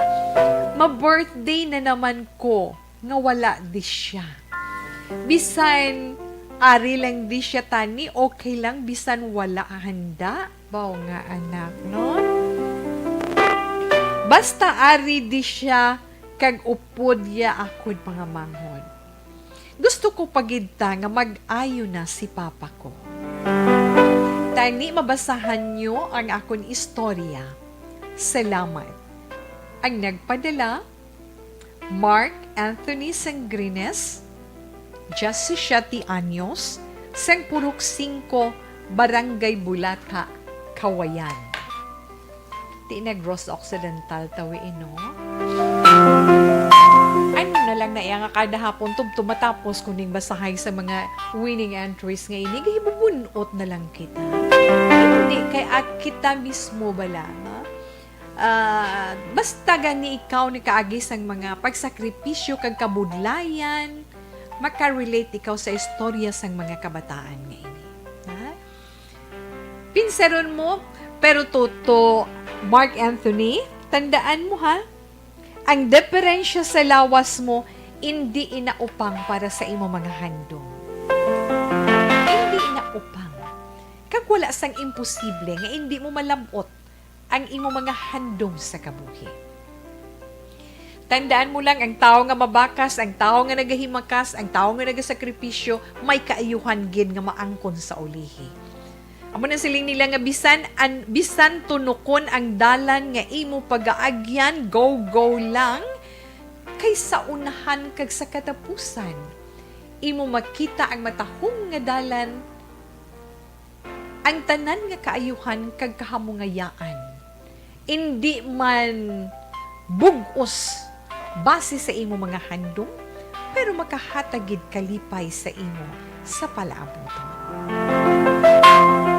Ma-birthday na naman ko nga wala di siya. Bisan ari lang di siya tani, okay lang bisan wala handa. Baw nga anak, no? Basta ari di siya kag upod ya akon mga manghod. Gusto ko pa gid ta nga mag-ayo na si papa ko. Tani mabasahan niyo ang akon istorya. Salamat. Ang nagpadala, Mark Anthony Sangrines, diyasisiete anyos, sang Purok Singko, Barangay Bulata, Kawayan. Ti nag-Ross Occidental tawi, eh, no? Ano na lang na iya nga kada hapon tubtob matapos ko ning basahay sa mga winning entries nga ini, gahibubun-ot na lang kita. Hindi kay at kita mismo bala, ha? Ah, basta gani ikaw nakaagi sang mga pagsakripisyo kag kabudlayan, makarelate ikaw sa istorya sang mga kabataan nga ini. Ha? Pinsaron mo, pero Toto, Mark Anthony, tandaan mo ha, ang diferensya sa lawas mo, indi ina upang para sa imo mga handom. Indi ina upang. Kag wala sang imposible nga indi mo malab-ot ang imo mga handom sa kabuhi. Tandaan mo lang, ang tawo nga mabakas, ang tawo nga nagahimakas, ang tawo nga nagasakripisyo, may kaayuhan gid nga maangkon sa ulihi. Amo nang siling nila nga bisan an, bisan tunokon ang dalan nga imo pagaagyan, go, go lang, kay sa unahan kag sa katapusan, imo makita ang matahom nga dalan, ang tanan nga kaayuhan kag kahamungayaan, indi man bug-os base sa imo mga handom, pero makahatag gid kalipay sa imo sa palaabuton.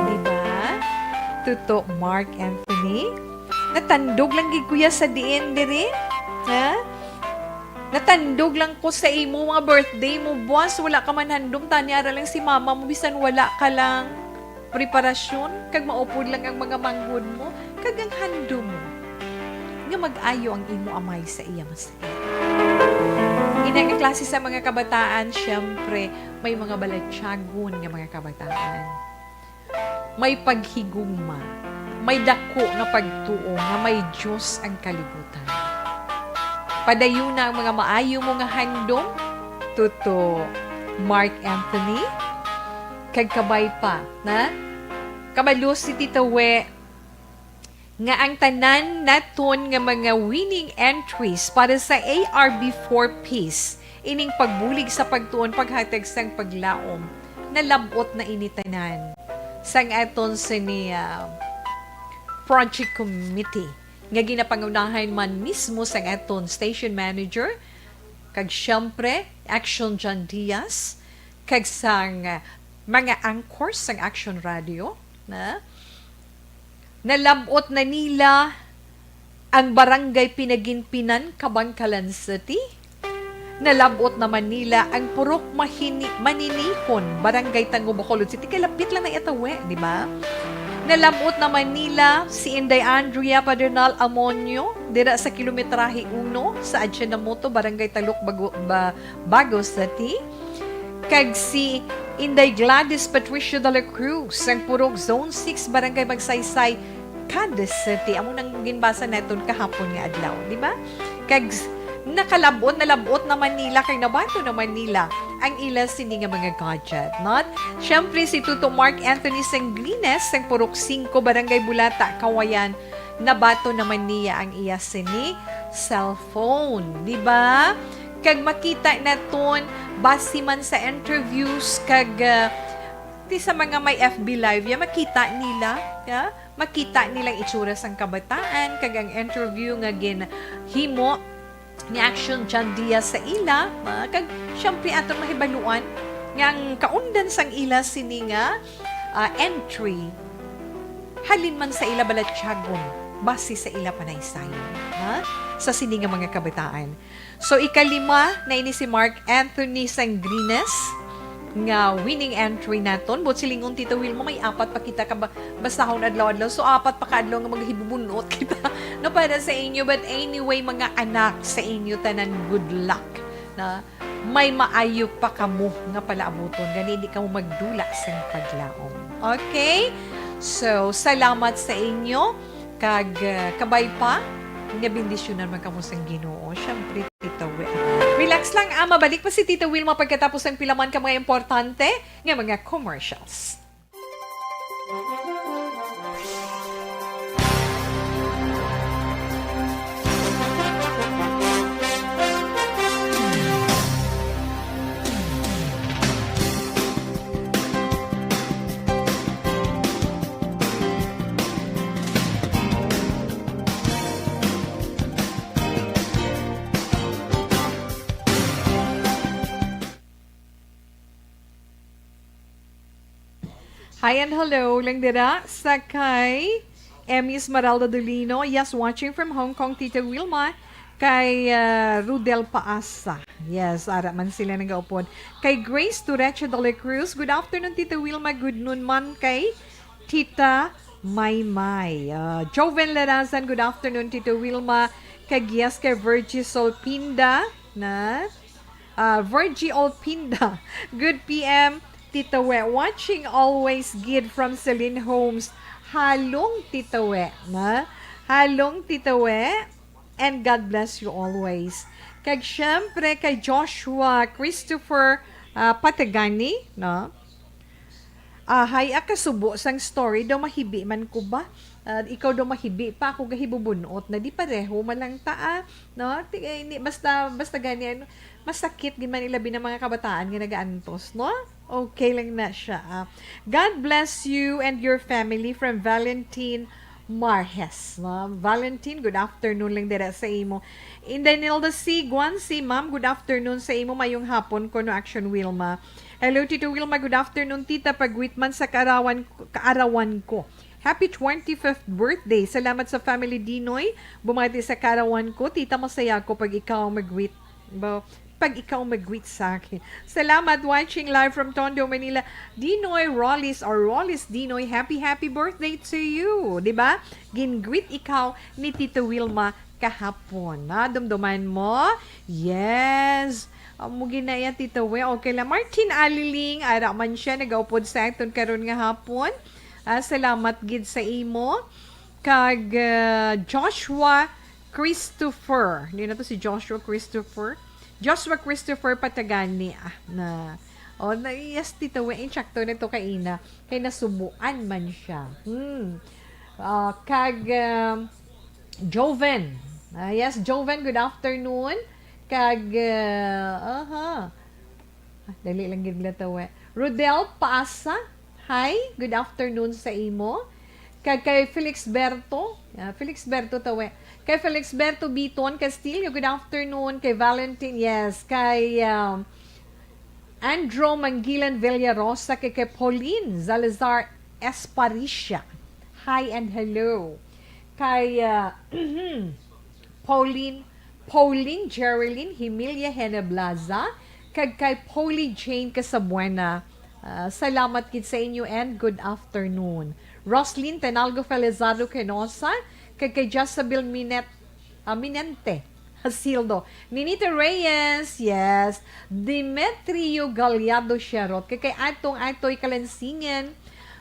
Di ba? Tuto, Mark Anthony? Natandog lang gid, kuya, sa diin diri. Ha? Natandog lang ko sa imo nga birthday mo, buwas. Wala ka man handom, tani ara lang si mama mo, bisan wala ka lang preparasyon, kag maupod lang ang mga manghod mo, kag ang handom mo nga mag-ayo ang imo amay sa iya masakit. Ina nga klase sa mga kabataan, siyempre, may mga balatyagon nga mga kabataan. May paghigugma, may daku nga pagtuo nga may Dios ang kalibutan. Padayuna ang mga maayo mo nga handom, Tuto Mark Anthony, kag kabay pa, na? Kabalo si Tita We nga ang tanan naton nga mga winning entries para sa A R B four Peace, ining pagbulig sa pagtuon, paghatag sang paglaom, nalab-ot na ini tanan sang aton sini, ah, project committee nga ginapangunahan man mismo sang aton station manager, kag siyempre, Action John Diaz, kag sang, ah, mga anchors sang Action Radio, na nalab-ot na nila ang Barangay Pinaginpinan, Kabankalan City. Nalab-ot naman nila ang Purok Mahini-, Maninihon, Barangay Tango, Bacolod City. Kalapit lang na iya tawi, di ba? Nalab-ot naman nila si Inday Andrea Padernal Amonio, dira sa Kilometrahe uno, sa Adyenda Moto, Barangay Talok, Bago-, Ba-, Bago City. Kag si Inday Gladys Patricio de la Cruz, sang Purok Zone six, Barangay Magsaysay, Cadiz City. Amo nang ginbasa naton kahapon nga adlaw, di ba? Kag s-, nakalab-ot, nalab-ot naman nila, kag nabato naman nila ang ila sini nga mga gadget, not? Siyempre, si Tuto Mark Anthony Sanglines, sang Purok Singko, Barangay Bulata, Kawayan, nabato naman niya ang iya sini cellphone, di ba? Kag makita naton, base man sa interviews, kag, ah, ti sa mga may F B Live, ya, makita nila, ya? Makita nilang itsura sang kabataan, kag ang interview nga ginhimo ni Action John Diaz sa ila, ah, kag siyempre aton mahibaluan nga ang kaundan sang ila sini nga, ah, entry, halin man sa ila balatyagon, basi sa ila panaysayon, ha? Sa sini nga mga kabataan. So, ikalima na ini si Mark Anthony Sangrines, nga winning entry naton. Buot silingon, Tita Wilma, may apat pa kita ka ba-, basahon adlaw-adlaw. So, apat pa ka adlaw nga maghibubunot kita, no, para sa inyo. But anyway, mga anak, sa inyo tanan, good luck, na may maayo pa kamo nga palaabuton, gani hindi kamo magdula sang paglaom. Okay? So, salamat sa inyo, kag, uh, kabay pa nga bendisyonan man kamo sang Ginoo. Syempre, Tita Wil. Relax lang, ah, mabalik pa si Tita Wilma pagkatapos ang pila man ka mga importante nga mga commercials. Hi and hello lang dira sa kay Emmy Esmeralda Dolino. Yes, watching from Hong Kong, Tita Wilma. Kay, ah, Rudel Paasa. Yes, ara man sila nagaupod. Kay Grace Tureche de la Cruz. Good afternoon, Tita Wilma. Good noon man kay Tita Maymay. Ah, Joven Larazan, good afternoon, Tita Wilma. Kag yes, kay Virgie Solpinda, na? Ah, Virgie Olpinda, good P M, Tita We. Watching always, gid from Celine Homes. Halong, Tita We, na? Halong, Tita We. And God bless you always. Kag syempre, kay Joshua Christopher, ah, Patagani, no? Ahay, ah, kasubo sang story daw mahibi man ko ba? Ah, ikaw daw mahibi pa ako gahibubunot na di pareho man lang ta, ah, no? Ti-, eh, ni-, basta, basta gani, ano, masakit gid man ilabi ng mga kabataan nga nagaantos, no? Okay lang na siya, ah. God bless you and your family from Valentine Marhes, no? Valentine, good afternoon lang dira sa imo. Indanilda C. Guanci, ma'am, good afternoon sa imo. Mayong hapon ko, no, Action Wilma. Hello, Tito Wilma. Good afternoon, tita. Pagwit man sa kaarawan, kaarawan ko. Happy twenty-fifth birthday. Salamat sa family Dinoy. Bumati sa kaarawan ko. Tita, masaya ako pag ikaw ang mag-greet. Ba, pag ikaw ang mag-greet sa akin. Salamat, watching live from Tondo, Manila. Dinoy Rollis or Rollis Dinoy, happy, happy birthday to you. Di ba? Gin-greet ikaw ni Tito Wilma kahapon. Nadumduman mo? Yes. Amo gid na iya, Tita We. Okay lang. Martin Aliling, ara man siya, nagaupod sa aton karon nga hapon. Ah, salamat gid sa imo. Kag, ah, Joshua Christopher. Hindi na to si Joshua Christopher. Joshua Christopher Patagani. Ah, na. Oh, na, yes, Tita We. Insakto na to kaina. Kay nasubuan man siya. Hmm. Ah, kag, ah, Joven. Ah, yes, Joven, good afternoon. Kag, ah, aha. Ah, dali lang gid lang tawa. Rodel Paasa, hi, good afternoon sa imo. Kag kay Felix Berto, ah, Felix Berto tawa. Kay Felix Berto Biton Castillo, good afternoon. Kay Valentine, yes. Kay, um, Andro Mangilan Villarosa, kay, kay Pauline Zalazar Esparicia, hi and hello. Kay, ah, Pauline, Pauline Jerilyn Himilia Heneblaza, kag kay Polly Jane Casabuena. Ah, salamat gid sa inyo and good afternoon. Roslyn Tenalgo Felizardo Canosa, kag kay Jezabel Minet, ah, Minente Hasildo. Ninita Reyes, yes. Demetrio Gallardo Sherot, kay, kay Atong Atoy Kalansingan.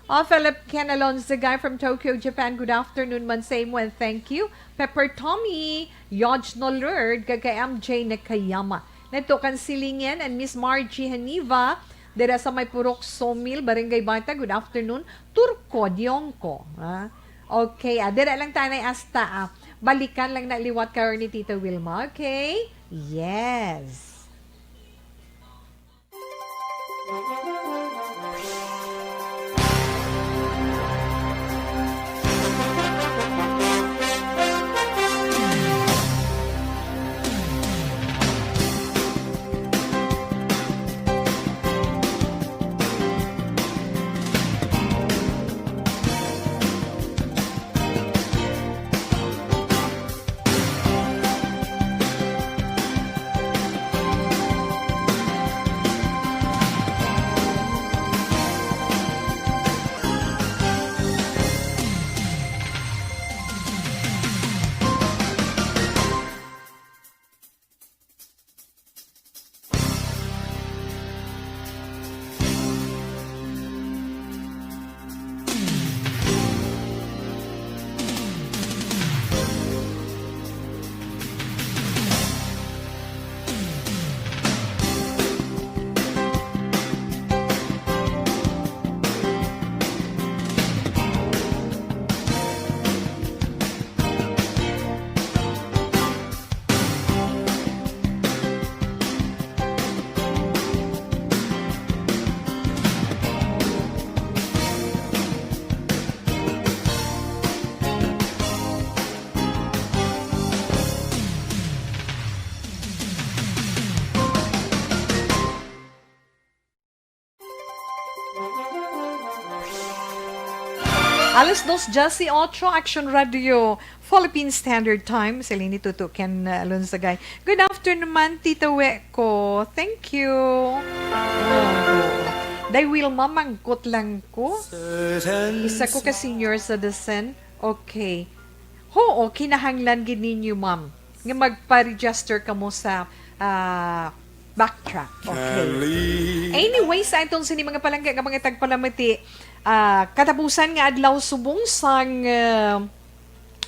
Oh, Philip Ken Alonzo, guy from Tokyo, Japan. Good afternoon man sa imo and thank you. Pepper Tommy, Yodge Nolerd, kag kay M J Nakayama. Neto Kansilingen and Miss Margie Haniva, dira sa may Purok Somil, Barangay Bata. Good afternoon. Turco Diongco, ha? Okay, ah, dira lang tanay asta, ah. Balikan lang na liwat karon ni Tita Wilma, okay? Yes. Alas dos diyes y ocho, Action Radio, Philippine Standard Time. Si Lini Tutu, Ken, uh, Lunsagay. Good afternoon man, Tita Weko. Thank you. Oh. Day Wilma, mangkot lang ko. Isa ko ka senior citizen. Okay. Oo, kinahanglan gid ninyo, ma'am, nga magpa-register kamo sa, ah, Backtrack. Okay. Anyway, sa atong sini mga palangga nga mga tagpalamati, ah, katapusan nga adlaw subong sang, ah,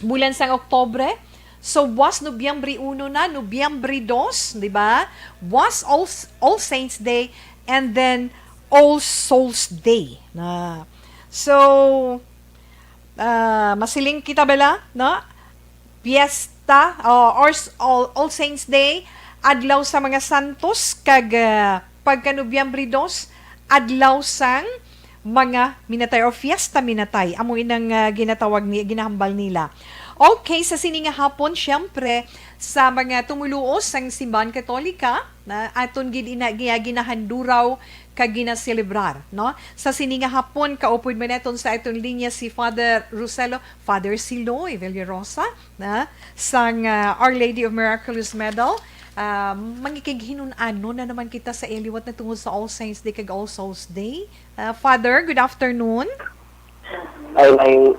bulan sang Oktobre. So, buwas Nobyembre uno na, Nobyembre dos, di ba? Buwas All, All Saints Day, and then All Souls Day. Na. So, ah, masiling kita bala, no? Fiesta, o, or s-, All, All Saints Day, Adlaw sa mga Santos, kag, ah, pagka Nobyembre dos, Adlaw sang mga Minatay or Fiesta Minatay, amo inang, ah, ginatawag ni, ginahambal nila. Okay, sa sini nga hapon, siyempre, sa mga tumuluo sang Simbahan Katolika, na aton gid ina-, giya ginahanduraw kag ginaselebrar, no? Sa sini nga hapon, kaupod man naton sa aton linya si Father Roselo, Father Siloy Villarosa, na sang, ah, Our Lady of Miraculous Medal. Ah, mangikighinun-ano na naman kita sa iya liwat na tungod sa All Saints Day kag All Souls Day. Ah, Father, good afternoon. Ay, may,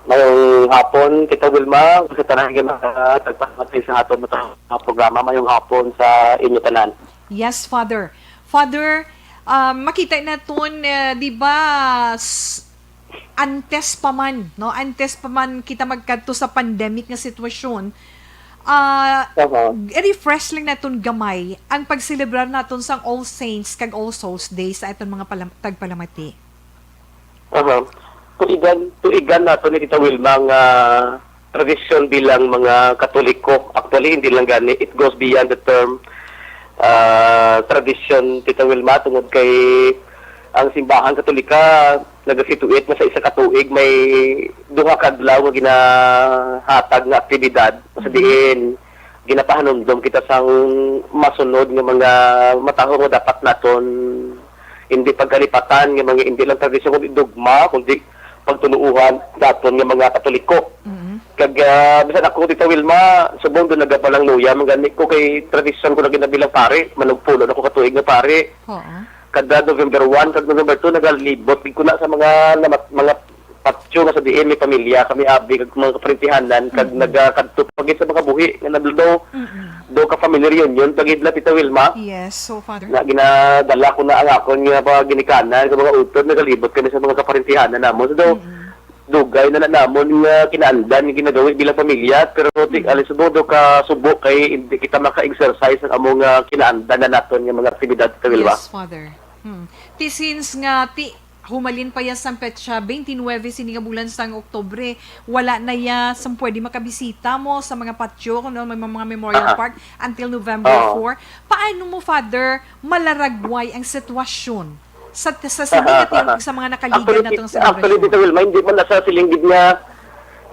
mayong hapon, Tita Wilma, sa tanan nga mga tagpamatay sa aton mga programa, mayong hapon sa inyo tanan. Yes, Father. Father, ah, makita naton, eh, di ba, s-, antes pa man, no? Antes pa man kita magkadto sa pandemic nga sitwasyon, ah, Aha. refresh lang naton gamay ang pagselebrar naton sang All Saints kag All Souls Day sa aton mga palam-, tagpalamati. Aha. Tuigan, tuigan nato ni Tita Wilma nga tradisyon bilang mga Katoliko. Actually, hindi lang gani. It goes beyond the term, ah, tradisyon, Tita Wilma, tungod kay ang simbahan Katolika nagasituate nga sa isa ka tuig may duha ka adlaw nga ginahatag nga aktibidad sa Mhm. diin ginapahanumdom kita sang masunod nga mga matahom nga dapat naton hindi pagkalipatan nga mga hindi lang tradisyon kundi dogma, kundi pagtuluohan naton nga mga Katoliko. Mm. Kag, ah, bisan ako, Tita Wilma, subong doon nagapanangluya, man gani ko kay tradisyon ko na gina bilang pari, manugpulo na ko katuig nga pari. Oo. Kada November one kag November two, nagalibot gid ko na sa mga namat-, mga patio nga sa diin may pamilya kami, abi, kag mga kaparintihanan, kag Mm. nagakadto pa gid sa mga buhi nga nagluto. Mm-mm. Do ka family reunion pa gid na, Tita Wilma. Yes, so, Father? Na ginadala ko na ang akon nga mga ginikanan, nga mga utod, nagalibot kami sa mga kaparintihanan namon. So, do, Mm-mm. dugay na na namon nga kinaandan nga ginagawi bilang pamilya, pero ti-, Mm. alis mo, do ka subo kay hindi kita maka-exercise ang amo nga kinaandan na naton nga mga aktibidad, Tita Wilma. Yes, Father. Hmm. Ti, since nga, ti, humalin pa ya sang petsa twenty-nine sini nga bulan sang Oktubre, wala na ya sang pwede makabisita mo sa mga patio, no, may mga Memorial Aha. Park until November Oo. four. Paano mo, Father, malaragway ang sitwasyon sa, sa sini nga tingog sa mga nakaligad Actually, natong ti-, actually, selebrasyon? Tita Wilma, hindi man na sa silinggid nga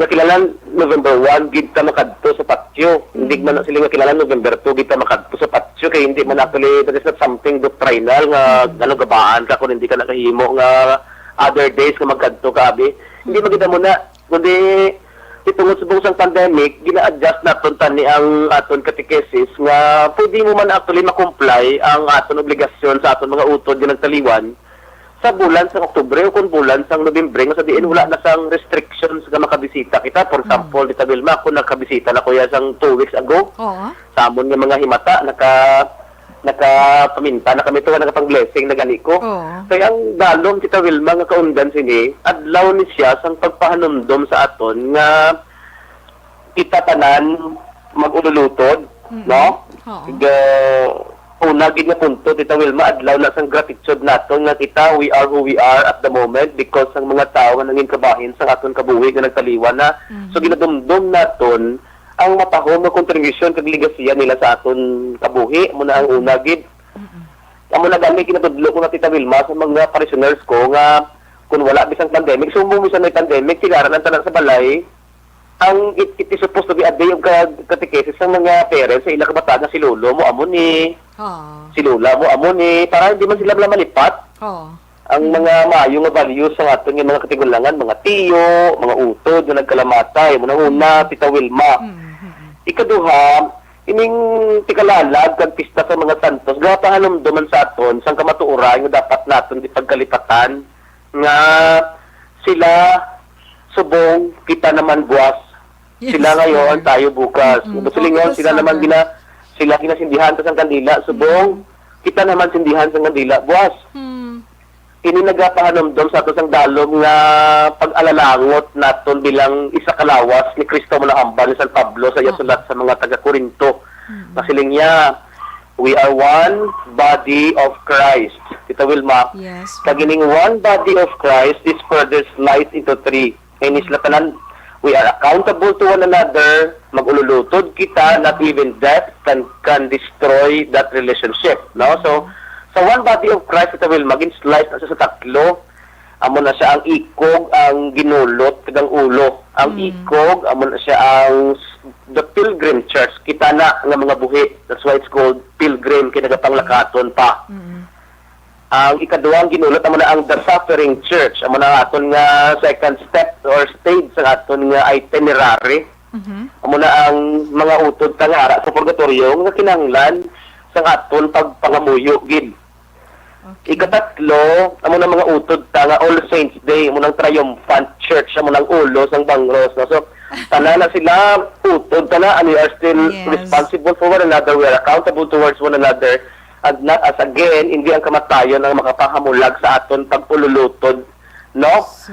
nga kilala November one gid ta makadto sa patio. Hindi Mm. man na sila nga kilala November two gid ta makadto sa patio, kay hindi man Mm. actually, that is not something doctrinal nga, Mm. ano, gabaan ka kung hindi ka nakahimo nga other days nga magkadto ka, abi. Hindi Mm. magid amo na, kundi itungod subong sang pandemic, gina-adjust naton tani ang aton catechesis nga pwede mo man actually ma-comply ang aton obligasyon sa aton mga utod nga nagtaliwan sa bulan sang Oktubre o kon bulan sang Nobyembre, nga sa diin wala na sang restrictions nga makabisita kita. For Mm. example, Tita Wilma, ako nakabisita na ko ya sang two weeks ago. Oo. Sa amon nga mga himata, naka-, nakapaminta na kami to, nakapang-blessing na gani ko. Oo. Kaya ang dalom, Tita Wilma, nga kaundan sini, adlaw ni siya sang pagpahanumdom sa aton nga kita tanan mag-ululutod, Mm. no? Oo. Ga-, una gid nga punto, Tita Wilma, adlaw na sang gratitude naton nga kita, we are who we are at the moment because ang mga tawo nga nangin kabahin sa aton kabuhi nga nagtaliwan na. Mm. So, ginadumdom naton ang matahom nga kontribusyon kag legasiya nila sa aton kabuhi. Amo na ang Mm. una gid. Mm. Amo na gani ginatudlo ko na, Tita Wilma, sa mga parishioners ko nga kung wala bisan pandemic, sumbong bisan may pandemic, tigaran ang tanan sa balay. Ang it, it is supposed to be a day of ka-, catechesis sa mga parents sa ila kabataan nga si lolo mo amo ni, Oo. si lola mo amo ni, para hindi man sila malipat. Oo. ang Mm. mga maayo nga values sa aton nga mga katigulangan, mga tiyo, mga utod nga nagkalamatay. Amo na una, Mm. Tita Wilma. Mm, mm, mm. Ikaduha, ining tikalalag kag pista sa mga santos, gapahanumdoman sa aton sang kamatuoran nga dapat naton di pagkalipatan nga sila subong, kita naman buwas. Yes, Sila ngayon, Father. tayo bukas. Mm-mm. Gusto lingon, Focus, sila naman Father. gina-, sila ginasindihan ta sang kandila, subong, Mm. kita naman sindihan sang kandila, buwas. Mm. Ini nagapahanumdom sa ato sang dalom nga pag-alalangot naton bilang isa ka lawas ni Cristo, mo nahambal ni San Pablo sa iya Oo. sulat sa mga taga-Corinto. Mm. Nasiling niya, "We are one body of Christ." Tita Wilma, Yes, kag Father. ining one body of Christ is further sliced into three. Kay ni sila tanan, we are accountable to one another, mag-ululutod kita, not even death can, can destroy that relationship, no? So, sa one body of Christ, kita will maging slice na siya sa tatlo. Amo na siya ang ikog, ang ginulot, kag ang ulo. Ang Mm. ikog, amo na siya ang s-, the pilgrim church. Kita na nga mga buhi. That's why it's called pilgrim, kay nagapanglakaton pa. Mm. Ang ikaduha, ang ginulot, amo na ang the suffering church. Amo na ang aton nga second step or stage sa aton nga itinerary. Mhm. Amo na ang mga utod ta nga ara sa purgatorio nga kinahanglan sa aton pagpangamuyo gid. Okay. Ikatatlo, amo na mga utod ta nga All Saints Day, amo nang triumphant church, amo nang ulo sang bangros, no? So, tanan na sila utod, tanan, and we are still Yes. responsible for one another. We are accountable towards one another. And not as again, hindi ang kamatayon ang makapahamulag sa aton pag-ululutod, no? So,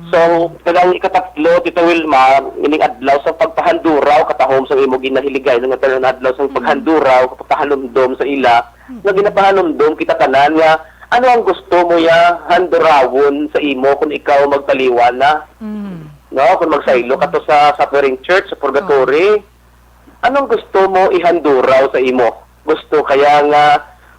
So, kanang ikatatlo, Tita Wilma, ining adlaw sa pagpahanduraw, katahom sa imo ginahiligay nga tanan adlaw sa Mm. paghanduraw, pagpahanumdom sa ila, Mm. nga ginapahanumdom kita tanan nga, ano ang gusto mo ya handurawon sa imo kung ikaw magtaliwan na? Mm. No, kung magsaylo ka Mm. to sa suffering church, sa purgatory, Oh. anong gusto mo ihanduraw sa imo? Gusto kaya nga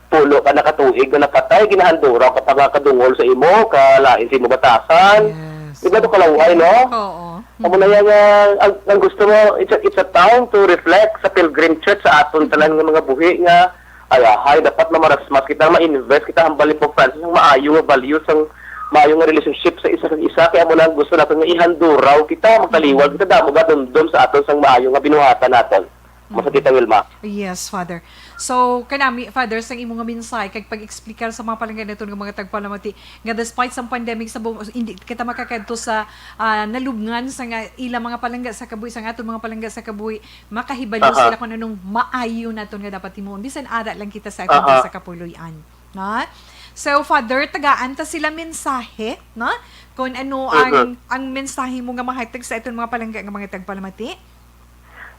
pulo ka na ka tuig nga napatay, ginahanduraw ka pa nga kadungol sa imo, kalain sa imo batasan? Yes. Di ba to kalaway, no? Oo. Amo na yan nga, ang, ang gusto mo, it's a, it's a time to reflect sa Pilgrim Church, sa aton tanan nga mga buhi nga, ay, ahay, dapat mamarasmas kita, ma-invest kita, hambal ni Pope Francis, ang maayo nga values, ang maayo nga relationship sa isa kag isa, kaya mo lang gusto naton nga ihanduraw kita, magtaliwal Mm. kita, damo gadumdom sa aton sang maayo nga binuhatan naton. Mo sa Mm. Tita Wilma. Yes, Father. So, kanami, Father, sang imo nga mensahe, kag pag-explicar sa mga palangga naton nga mga tagpalamati, nga despite sang pandemic sa buong, hindi kita makakadto sa, ah, nalubngan sa nga ila mga palangga sa kabuhi, sa nga aton mga palangga sa kabuhi, makahibalo Aha. sila kung anong maayo naton nga dapat himuon. Bisan ara lang kita sa aton Aha. sa kapuloy-an. Na? So, Father, tagaan ta sila mensahe, na? Kung ano ang, Mhm. ang mensahe mo nga mahatag sa aton mga palangga nga mga tagpalamati?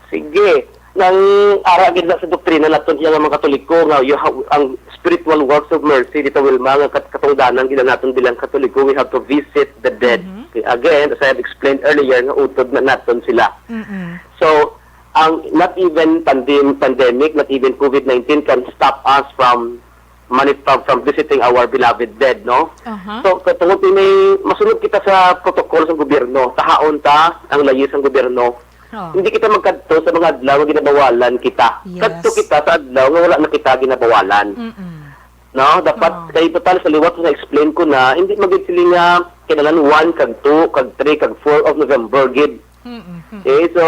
Sige. Nang ara gid na sa doktrina naton nga mga Katoliko nga you have, ang spiritual works of mercy, Tita Wilma, nga kat-, katungdanan gid naton bilang Katoliko, we have to visit the dead. Mhm. Again, as I have explained earlier, nga utod na naton sila. Mm-mm. So, ang not even pandem-, pandemic, not even covid nineteen can stop us from mani-, from, from visiting our beloved dead, no? Aha. So, katungod ini, masunod kita sa protocol sa gobyerno. Tahaon ta ang layis sang gobyerno. Oh. Hindi kita magkadto sa mga adlaw nga ginabawalan kita. Yes. Kadto kita sa adlaw nga wala na kita ginabawalan. Mm-mm. No? Dapat, Oh. kay total sa liwat na explain ko na, hindi magid sila nga kinahanglan one kag two kag three kag four of November gid. Mm-mm. Okay, so,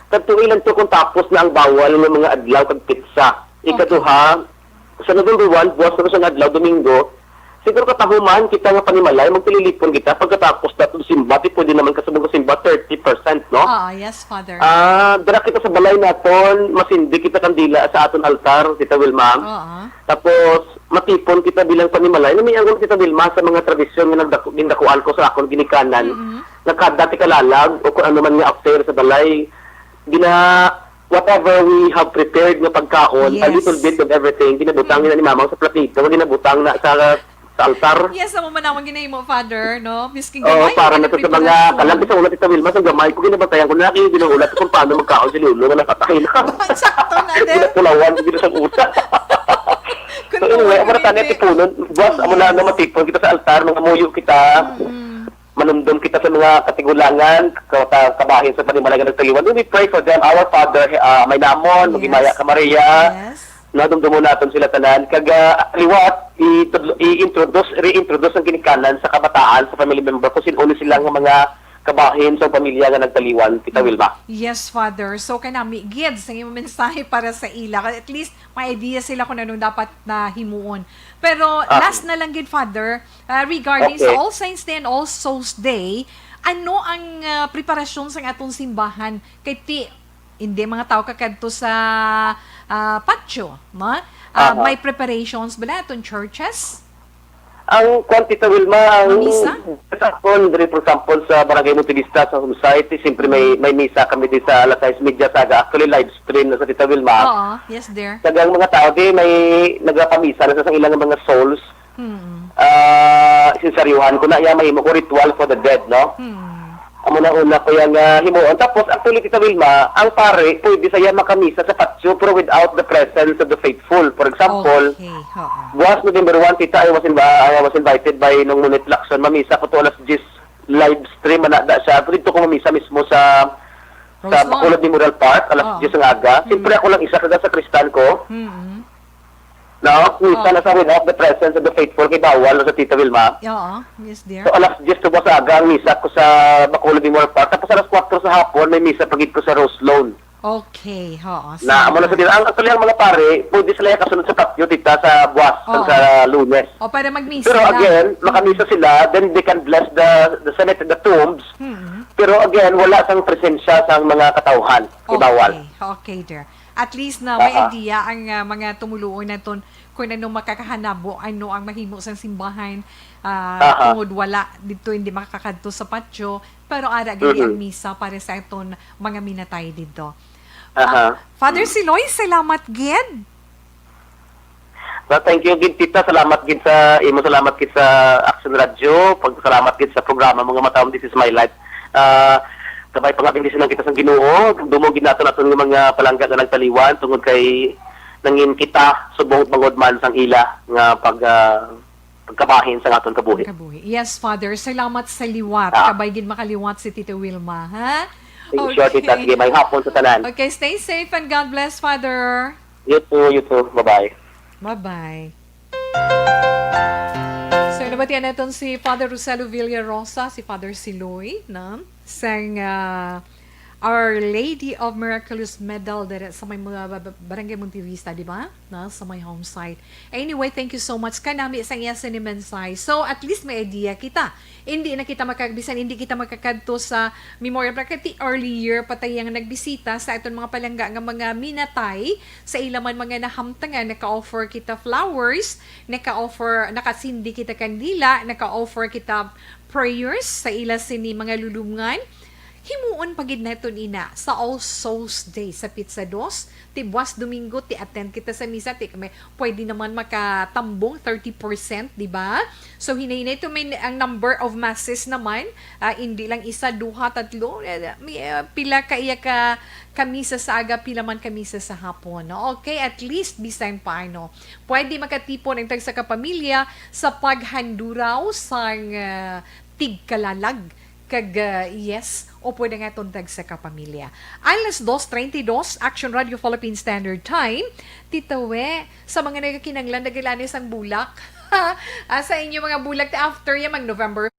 kadto lang to kung tapos na ang bawal nga mga adlaw kag petsa. Okay. Ikaduha, sa November one, buwas na sa adlaw, Domingo, siguro katahuman kita nga panimalay, magtililipon kita, pagkatapos naton simba, di pwede naman kasubong ka simba, thirty percent, no? Ah, yes, Father. Ah, dira kita sa balay naton, masindi kita kandila sa aton altar, Tita Wilma. Oo. Tapos, matipon kita bilang panimalay, namiangon kita, Wilma, sa mga tradisyon nga nagdaku-, gindakuan ko sa akon ginikanan, Mm-hmm. nga kada tikalalag o kung ano man nga affair sa balay, gina-, whatever we have prepared nga pagkaon, a Yes. little bit of everything, ginabutang Mm. na ni Mamang sa platito, ginabutang na sa, sa altar. Yes, amo man ang ginahimo, Father, no? Miskin Oo, gamay, para wala na to sa mga, pipilitan. Kalang sa una, Tita Wilma, sa gamay ko, ginabantayan ko na, kaya ginahulat kung paano magkaon si Lolo nga napatay na. Sakto na din. Pinapulawan ko gina sa una. Kung So, anyway, tuwag amo na tani, yun, eh. tipunon. Buwas, amo na, Yes. no, matipon kita sa altar, mga muyo kita. Mm-mm. Manumdom kita sa mga katigulangan, ka-, ka-, kabahin sa panimalay nga nagtaliwan. We pray for them. Our Father, ah, may namon, Yes. maghimaya ka, Maria. Yes. Nadumdumon naton sila tanan. Kag, ah, liwat, i-, i-introduce, reintroduce ang ginikanan sa kabataan, sa family member, kung sino ni sila nga mga kabahin sa pamilya nga nagtaliwan, Tita Wilma. Yes, Father. So, kanami, gid, sa imong mensahe para sa ila. At least, may idea sila kung anong dapat na himuon. Pero, Ah. last na lang gid, Father, ah, regarding sa Okay. All Saints Day and All Souls Day, ano ang, ah, preparasyon sa atong simbahan? Kay ti, hindi mga tao kakadto sa, ah, patio, no? Ah, Aha. May preparations ba na atong churches? Ang kwan, Tita Wilma, ang Ang misa? sa akon, diri, for example, sa Barangay Montevista, sa home site, eh, siyempre may, Mm. may misa kami di sa alas sais medya sa aga. Actually, live stream na sa, Tita Wilma. Oo, yes, dear. Kag ang mga tao di may nagapamisa na sa ilang mga souls. Mm. Ah, sinseryuhan ko na iya, mahimo ko ritual for the dead, no? Mm. Amo na una ko yang, ah, himuon. Tapos, actually, Tita Wilma, ang pare, pwede siya makamisa sa patio, pero without the presence of the faithful. For example, Okay, oo. buwas November one, tita, I was invi-, I was invited by Nong Nunit Lacson. Mamisa ko to alas diyes, live stream, manada siya. Pero dito ko mamisa mismo sa, sa Rosemont. Bacolod Memorial Park, alas Oo. diyes ng aga. Siyempre, Mm. ako lang isa, kag sakristan ko. Mm. No? Minsan Oh. na sa without the presence of the faithful, kay bawal na sa Tita Wilma. Oo, yes, dear. So, alas diyes to ba sa aga ang misa ko sa Bacolod Memorial Park. Tapos alas kuwatro sa hapon, may misa pa gid ko sa Rose Lawn. Okay, oo. Na, amo na sa Salamat. Tita. Ang, actually, ang mga pare, pwede sila yung kasunod sa patio, tita, sa buwas, Oo. sa Lunes. O, para magmisa Pero lang. again, Mm. makamisa sila, then they can bless the, the cemetery, the tombs. Mm. Pero again, wala sang presensya sang mga katawhan. Kay bawal. Okay, okay, dear. At least na may Aha. idea ang, ah, mga tumuluon naton kung ano makakahanabo, ano ang mahimo sang simbahan, ah, Aha. tungod wala dito, hindi makakadto sa patio, pero ara gani ang Mhm. misa para sa aton mga minatay dito. Aha. Ah, Father Mm. Siloy, salamat gid. Well, thank you gid, tita. Salamat gid sa imo, salamat gid sa Action Radio, pag salamat gid sa programa mo nga matawag, This Is My Life. Ah, kabay pa nga bendisyonan kita sa Ginoo, dumdumon gid naton aton nga mga palangga nga nagtaliwan tungod kay nangin kita subong bangod man sang ila nga pag, ah, pagkabahin sa aton kabuhi. Kabuhi. Yes, Father. Salamat sa liwat. Ah. Kabay gid makaliwat si Tita Wilma, ha? Thank you, Tita. Okay. Sige, may hapon sa tanan. Okay, stay safe and God bless, Father. You too, you too. Bye-bye. Bye-bye. So, nabatian naton si Father Roselo Villarosa, si Father Siloy, na sang, ah, Our Lady of Miraculous Medal diri sa may mga ba-, ba-, Barangay Montevista, di ba? Na, sa may home site. Anyway, thank you so much kanami sa iya sini mensahe. So, at least may idea kita. Hindi na kita makag-, bisan hindi kita makakadto sa Memorial Park. Kay ti earlier pa tayo ang nagbisita sa aton mga palangga nga mga minatay sa ila man mga nahamtangan, naka-offer kita flowers, naka-offer, nakasindi kita kandila, naka-offer kita prayers sa ila sini mga lulubngan. Himuon pa gid naton ina sa All Souls Day sa Pizza Dos. Ti buwas Domingo, ti attend kita sa misa, ti kami pwede naman makatambong thirty percent, di ba? So, hinay-hinay to may, ang number of masses naman, ah, hindi lang isa, duha, tatlo, eh, may, ah, pila ka iya ka, ka misa sa aga, pila man ka misa sa hapon, no? Okay, at least, bisan paano. Pwede makatipon ang tagsa ka pamilya sa paghanduraw sang, ah, tigkalalag. Kag, ah, yes, o pwede nga tuntag sa kapamilya. Alas dos treinta y dos, Action Radio Philippine Standard Time. Titawe, sa mga nagakinanglan, nagilani sang bulak. Ah, sa inyo mga bulak, after yan, mag November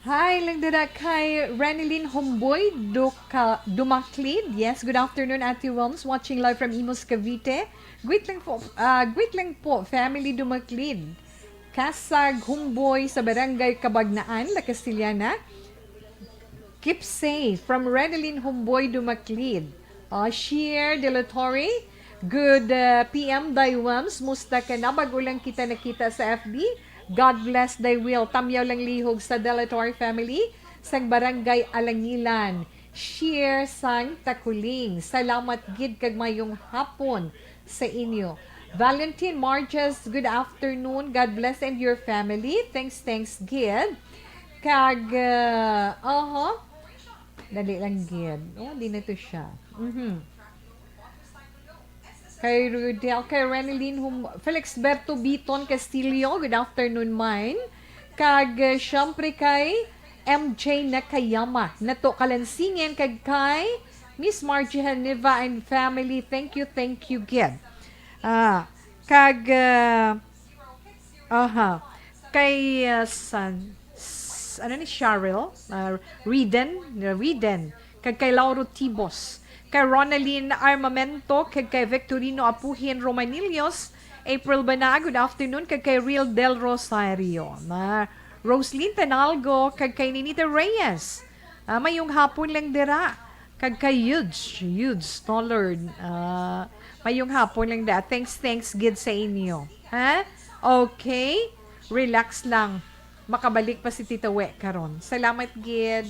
Hi, lang dira kay Renilyn Humboy Duka, Dumaklid. Yes, good afternoon, Ate Wilms. Watching live from Imus, Cavite. Greet lang po, ah, greet lang po, family Dumaklid. Kasag Humboy sa Barangay Cabagnaan, La Castellana. Keep safe. From Renilyn Humboy Dumaklid. Ah, Sheer De La Torre. Good, ah, P M, Day Wams. Musta ka na? Bago lang kita nakita sa F B. God bless, Day Will. Tamyaw lang lihog sa De La Torre family sang Barangay Alangilan. Sheer sang Takuling. Salamat gid kag mayong hapon sa inyo. Valentine Marges, good afternoon. God bless and your family. Thanks, thanks gid. Kag, ah, aha. Dali lang gid. Oh, di na to siya. Mhm. Kay Rudel, kay Renelyn Hum-, Felix Berto Biton Castillo, good afternoon, mine. Kag, eh, syempre kay M J Nakayama, Nato Kalansingin, kag kay Miss Margie Haniva and family, thank you, thank you, gid. Ah, kag, eh, aha, kay, eh, san, s-, ano ni Cheryl? Ah, Riden, Riden, kag kay Lauro Tibos, kay Ronaldin Armamento, kag kay Victorino Apuhin Romanillos, April Bana, good afternoon, kag kay Real Del Rosario, na Roslyn Tanalgo, kag kay Ninita Reyes. Ah, mayong hapon lang dira. Kag kay Yudes, Yudes Tollard. Ah, mayong hapon lang dira. Thanks, thanks gid sa inyo. Ha? Okay? Relax lang. Makabalik pa si Tita We karon. Salamat gid.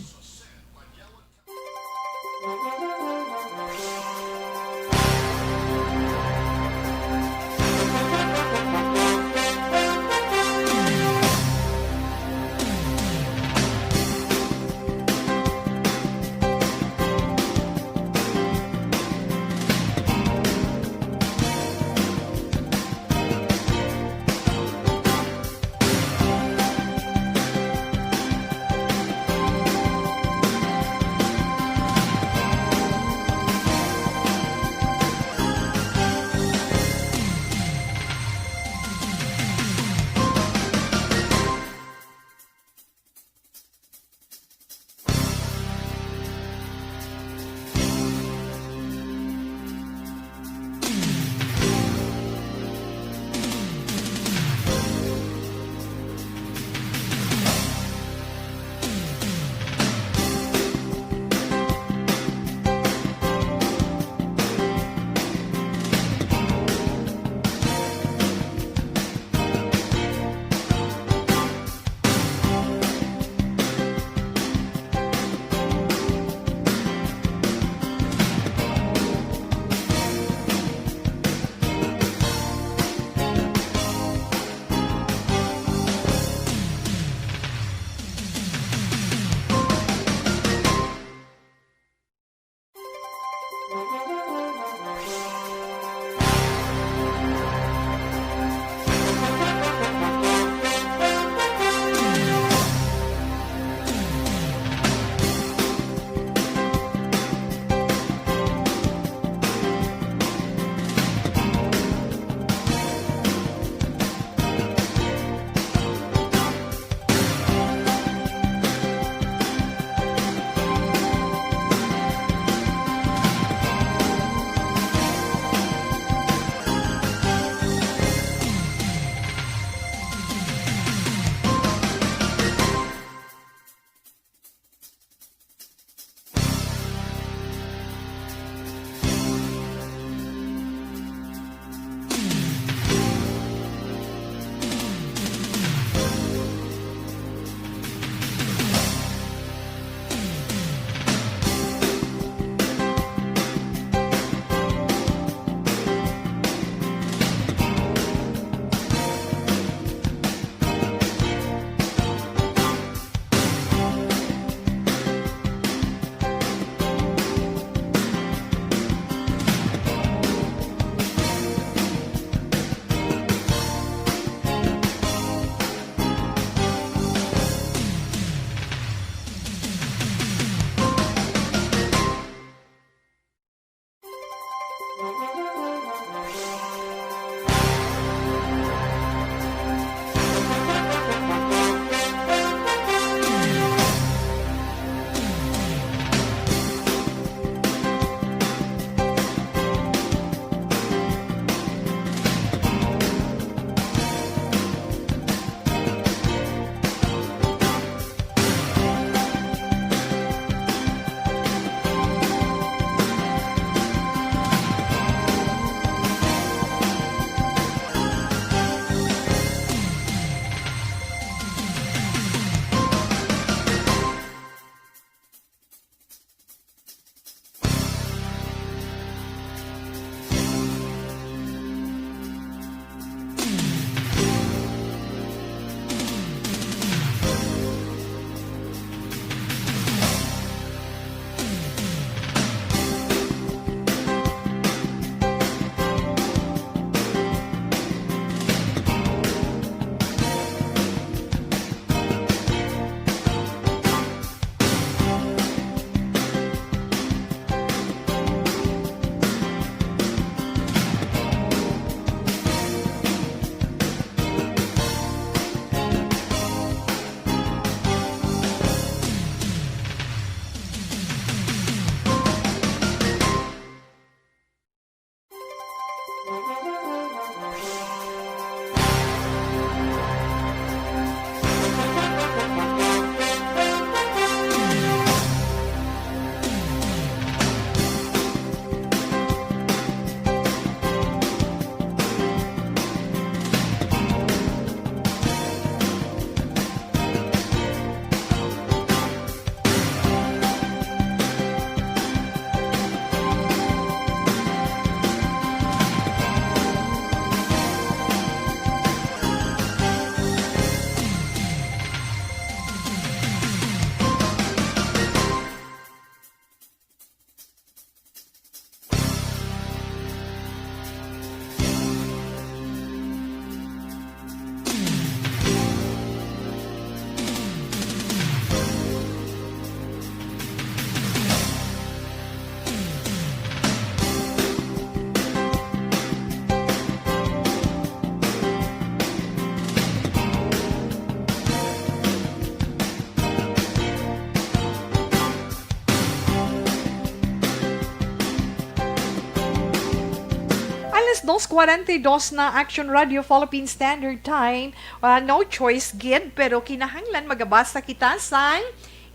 Alas dos cuarenta y dos na, Action Radio Philippine Standard Time. Ah, no choice gid, pero kinahanglan magabasa kita sang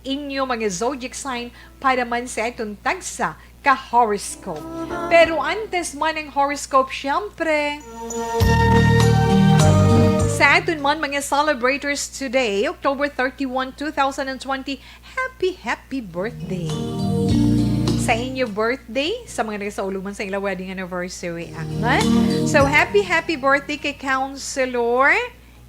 inyo mga zodiac sign para man sa aton tagsa ka horoscope. Pero antes man ang horoscope, syempre, sa aton man mga celebrators today, October thirty-one, two thousand and twenty, happy, happy birthday! Sa inyo birthday, sa mga nagsauluman sa ilang wedding anniversary, ah, ha? So, happy, happy birthday kay Counselor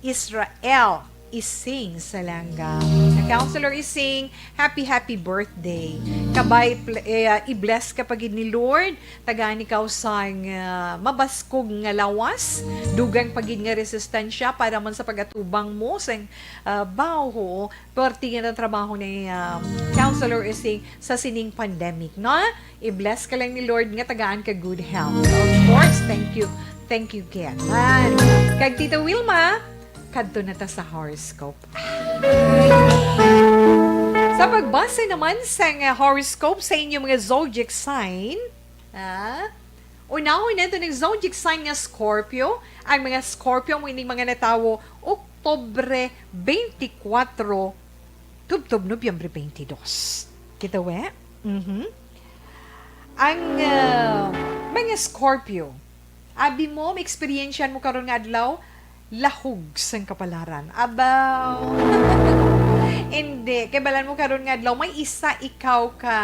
Israel Ising Salanga. Counselor Ising, happy, happy birthday. Kabay, pl-, eh, ah, i-bless ka pa gid ni Lord. Tagaan ikaw sang, ah, mabaskog nga lawas. Dugang pa gid nga resistensya para man sa pag-atubang mo sang, ah, baho. Perti nga ang trabaho ni, ah, Counselor Ising sa sining pandemic, no? I-bless ka lang ni Lord nga tagaan ka good health. Of course, thank you. Thank you, Ken. Man. Kag Tita Wilma, kadto na ta sa horoscope. Sa pagbasa naman sa nga horoscope sa inyo mga zodiac sign, ah, unahon nato ng zodiac sign nga Scorpio. Ang mga Scorpio mo ining mga natawo Oktubre twenty-four, tubtob Nobyembre twenty-two. Kita we? Mhm. Ang, ah, mga Scorpio, abi mo, maeksperiensyan mo karon nga adlaw, lahog sang kapalaran. Abaw. Hindi. Kay balan mo karon nga adlaw, may isa ikaw ka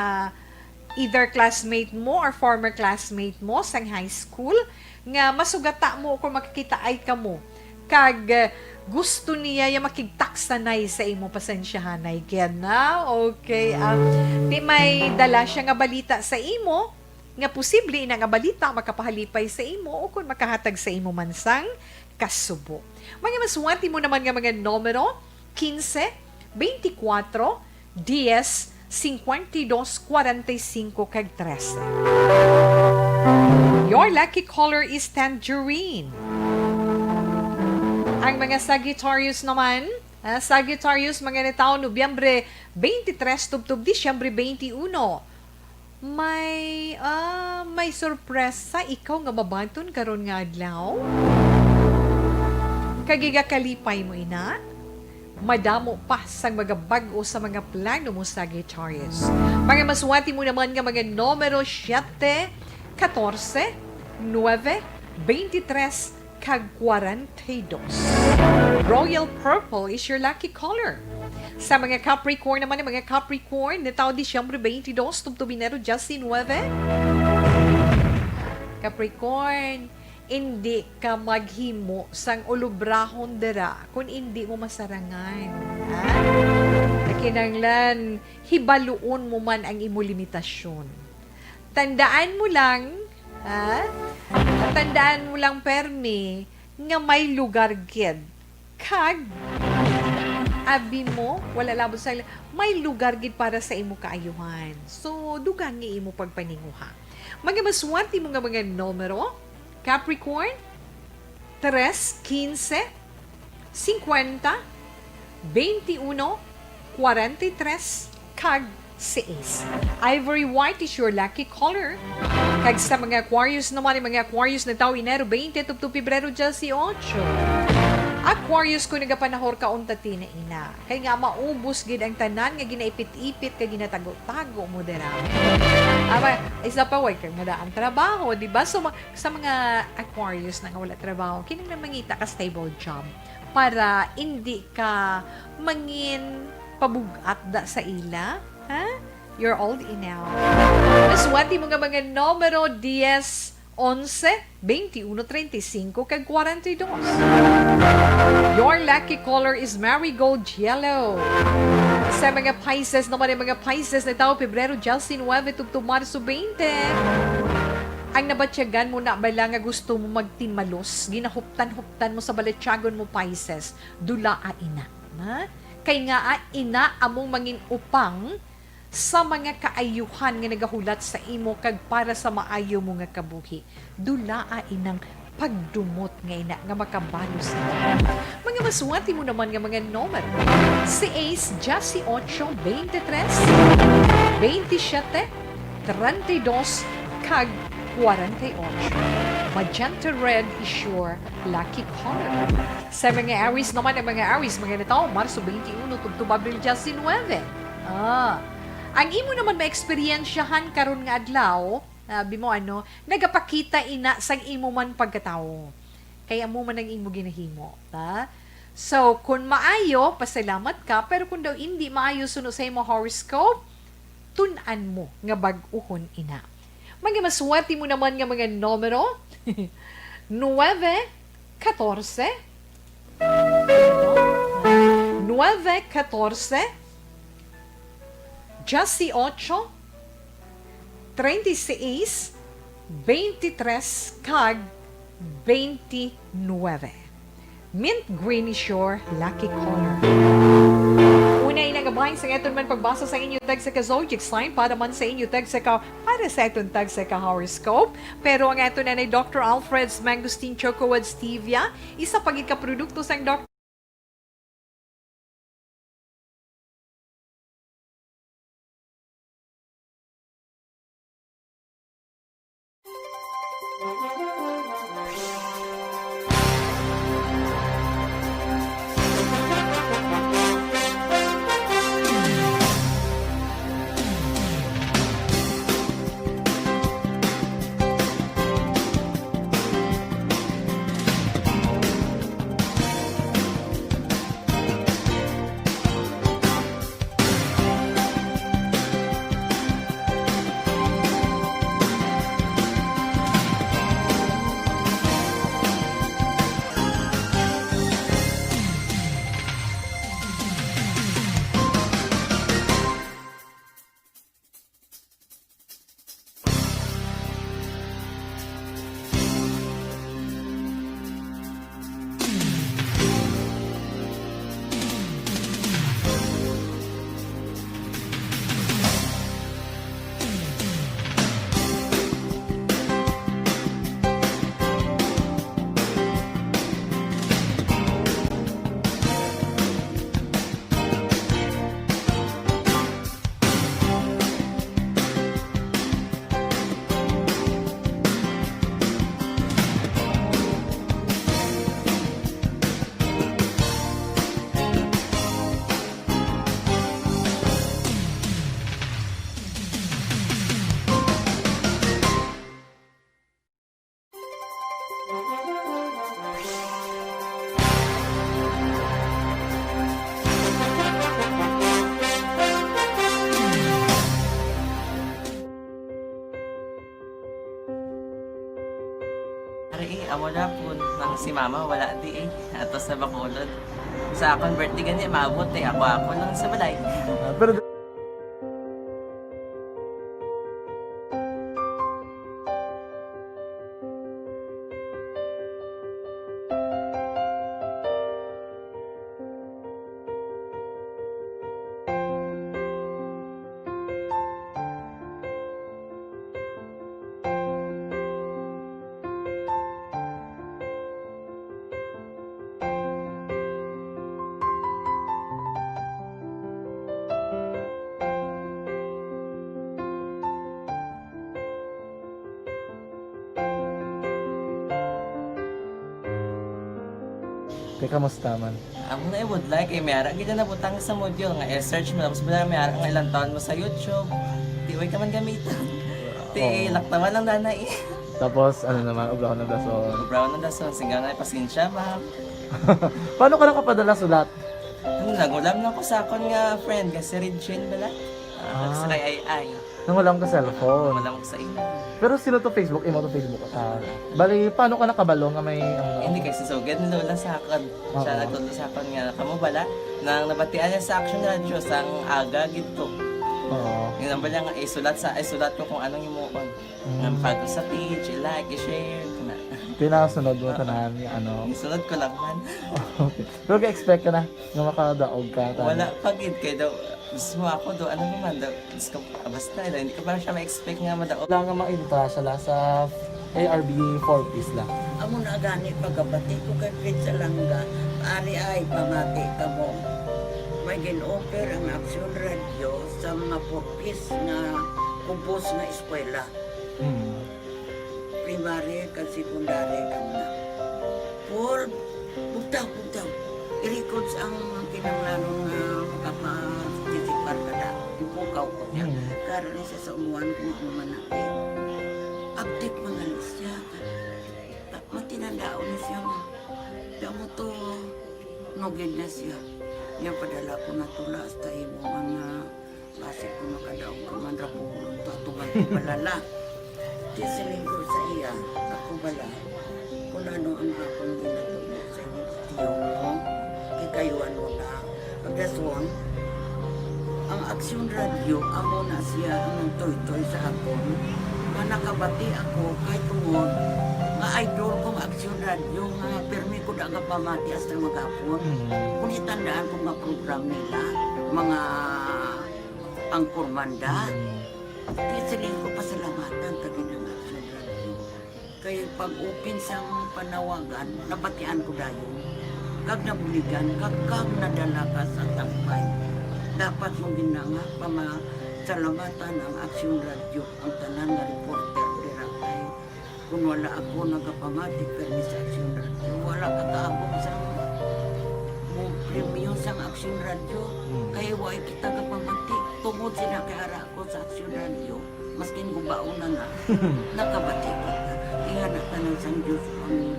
either classmate mo or former classmate mo sang high school nga masugata mo kung makakitaay ka mo. Kag, eh, gusto niya ya makigtaksanay sa imo, pasensyahanay, Ken, na? Okay, ah, di may dala siya nga balita sa imo, nga posible ina nga balita makapahalipay sa imo o kon makahatag sa imo man sang kasubo. Mga maswati mo naman nga mga numero, quince, veinticuatro, diez, cincuenta y dos, cuarenta y cinco, kag trese. Your lucky color is tangerine. Ang mga Sagittarius naman, ah, Sagittarius, mga natawo Nobyembre twenty-three tubtob Disyembre twenty-one. May, ah, may sorpresa ikaw nga mabaton karon nga adlaw? Kag igakalipay mo ina? Madamo pa sang magabag-o sa mga plano mo, Sagittarius. Mga maswati mo naman nga mga numero siete, catorce, nueve, veintitrés, kag cuarenta y dos. Royal purple is your lucky color. Sa mga Capricorn naman, ang mga Capricorn, natawo Disyembre twenty-two, tubtob Enero diecinueve. Capricorn, indi ka maghimo sang ulobrahon dira kun indi mo masarangan. Ha? Kinahanglan, hibaluon mo man ang imo limitasyon. Tandaan mo lang, ha? Tandaan mo lang, permi, nga may lugar gid. Kag, abi mo, wala labot sa, may lugar gid para sa imo kaayuhan. So, dugangi imo pagpaninguha. Mga maswati mo nga mga numero, Capricorn, tres, quince, cincuenta, veintiuno, cuarenta y tres, kag seis. Ivory white is your lucky color. Kag sa mga Aquarius naman, ang mga Aquarius na tawo Enero twenty tubtob Pebrero diyesyocho. Aquarius, kung nagapanahor ka, unta ti na ina. Kay nga maubos gid ang tanan nga ginaipit-ipit kag ginatago-tago mo dira. Aba, isa pa, way kag madaang trabaho, di ba? So, ma-, sa mga Aquarius na nga wala trabaho, kinahanglan mangita ka stable job para indi ka mangin pabug-at da sa ila, ha? You're all enough. Maswati mo nga mga numero, diyes, onse, twenty-uno, treinta y cinco, kag kwarenta y dos. Your lucky color is marigold yellow. Sa mga Pisces naman, ang mga Pisces na tawo Pebrero diyes nuebe tubtob Marso twenty. Ang nabatyagan mo na bala nga gusto mo magtimalos, ginahuptan-huptan mo sa balatyagon mo, Pisces, dulaa ina, ha? Kay nga, ah, ina among mangin upang sa mga kaayuhan nga nagahulat sa imo kag para sa maayo mo nga kabuhi. Dulaa inang pagdumot nga ina nga makabalo sa imo. Mga maswati mo naman nga mga numero: seis, dieciocho, veintitrés, veintisiete, treinta y dos, kag kwarenta y ocho. Magenta red is your lucky color. Sa mga Aries naman, ang mga Aries, mga natawo Marso twenty-uno tubtob Abril diyes nuebe. Ah, ang imo naman maeksperiensyahan karon nga adlaw, ah, bimo ano, nagapakita ina sang imo man pagkatawo. Kay amo man ang imo ginahimo, ta? So, kung maayo, pasalamat ka, pero kung daw indi maayo suno sa imo horoscope, tun-an mo nga bag-uhon ina. Mga maswerte mo naman nga mga numero, nuebe, katorse, nuebe, katorse, dieciocho, treinta y seis, veintitrés, kag veintinuebe. Mint green is your lucky color. Una, inagabahin sa aton man pagbasa sa inyo tagsa ka zodiac sign para man sa inyo tagsa ka, para sa aton tagsa ka horoscope. Pero ang aton nanay Doctor Alfred's Mangosteen Choco with Stevia, isa pa gid ka produkto sang Doc Ari, eh, amo na po nang si mama wala di eh. Ato sa Bacolod. Sa akong birthday gani, maabot eh. Ako, ako lang sa balay. Ah, pero Di, kamusta man? Amo na, eh, budlay kay may ara gid na nabutang sa module nga i-search mo, tapos bala may ara nga ilang taon mo sa YouTube. Di, way ka man gamiton. Ti, oo, laktawan lang na na, eh. Tapos, ano naman, ubrahon ng dason. Ubrahon ng dason, singgaw na, pasensya, ma'am. Paano ka nakapadala sulat? Ano, nangulam lang ko sa akon nga friend, nga si Regine bala. Ah, ah, sa kay Ai Ai. Nangulam ka cellphone. Nangulam ko sa imo. Pero sino to Facebook? Imo to Facebook? Ah, bali, paano ka nakabalo nga may, ano? Hindi, kay si Sugad ni Lola sa akon. Oo. Siya nagtudlo sa akon nga, kamo bala, nang nabatian niya sa Action Radio, sang aga gid to. Oo. Yun ang bala nga, isulat sa, isulat ko kung anong himuon. Mm. Nga mag-follow sa page, i-like, i-share, na. Pinasunod mo, oo, tanan, nga ano. Isunod ko lang man. Okay. Pero ga-expect ka na nga makadaog ka, tanan? Wala pa gid, kay daw, mismo ako do, ano naman daw, Diyos ko, ah, basta, eh, hindi ko pa siya ma-expect nga madaog. Wala nga mainta siya la sa A R B four Ps la. Amo na gani pagkabati ko kay Fred Salanga, ari ay pamati kamo. May gin-offer ang Action Radio sa mga four Ps nga kubos nga eskwela. Hmm. Primary kag secondary kamo na. Paul, bugtaw, bugtaw. I-records ang kinahanglanon nga makaparticipar ka na. Ipukaw ko niya. Mm. Karon ni siya sa umuan kung ano man natin. Update man gani siya. Ta-, matinandaon na siya nga. Kaya mo to, nugid na siya. Niya padala ko na tula hasta imo nga Basi kung makadaog ka man ra, pulong to, atuman ko palala. Di siling ko sa iya, ako bala, kung ano ang akong ginatubo sa inyo, tiyo mo, kay kayuan mo na. Ang dason, ang Aksyon Radyo, amo na siya ang nagtoytoy sa akon. Nga nakabati ako, kay tungod, nga idol kong Aksyon Radyo, nga pirmi ko da nga pamati hasta maghapon. Mm. Kung itandaan ko nga program nila, mga Anchorman da. Mm. Kaya siling ko, pasalamatan ta gid ang Action Radio. Kay pag-open sang panawagan, nabatian ko dayon. Kag nabuligan, kag, kag nadala ka sa tampay. Dapat mo gid na nga pamasalamatan ang Action Radio, ang tanan nga reporter dira kay Kung wala ako nagapamati permi sa Aksyon Radio, wala ka kaabot sa mo premyo sang Aksyon Radio. Hmm. Kay wa kita gapamati. Tungod sila kay ara ako sa Aksyon Radio, maskin gubaon na na, nakabati kita. Kaya na tanan sang Diyos ang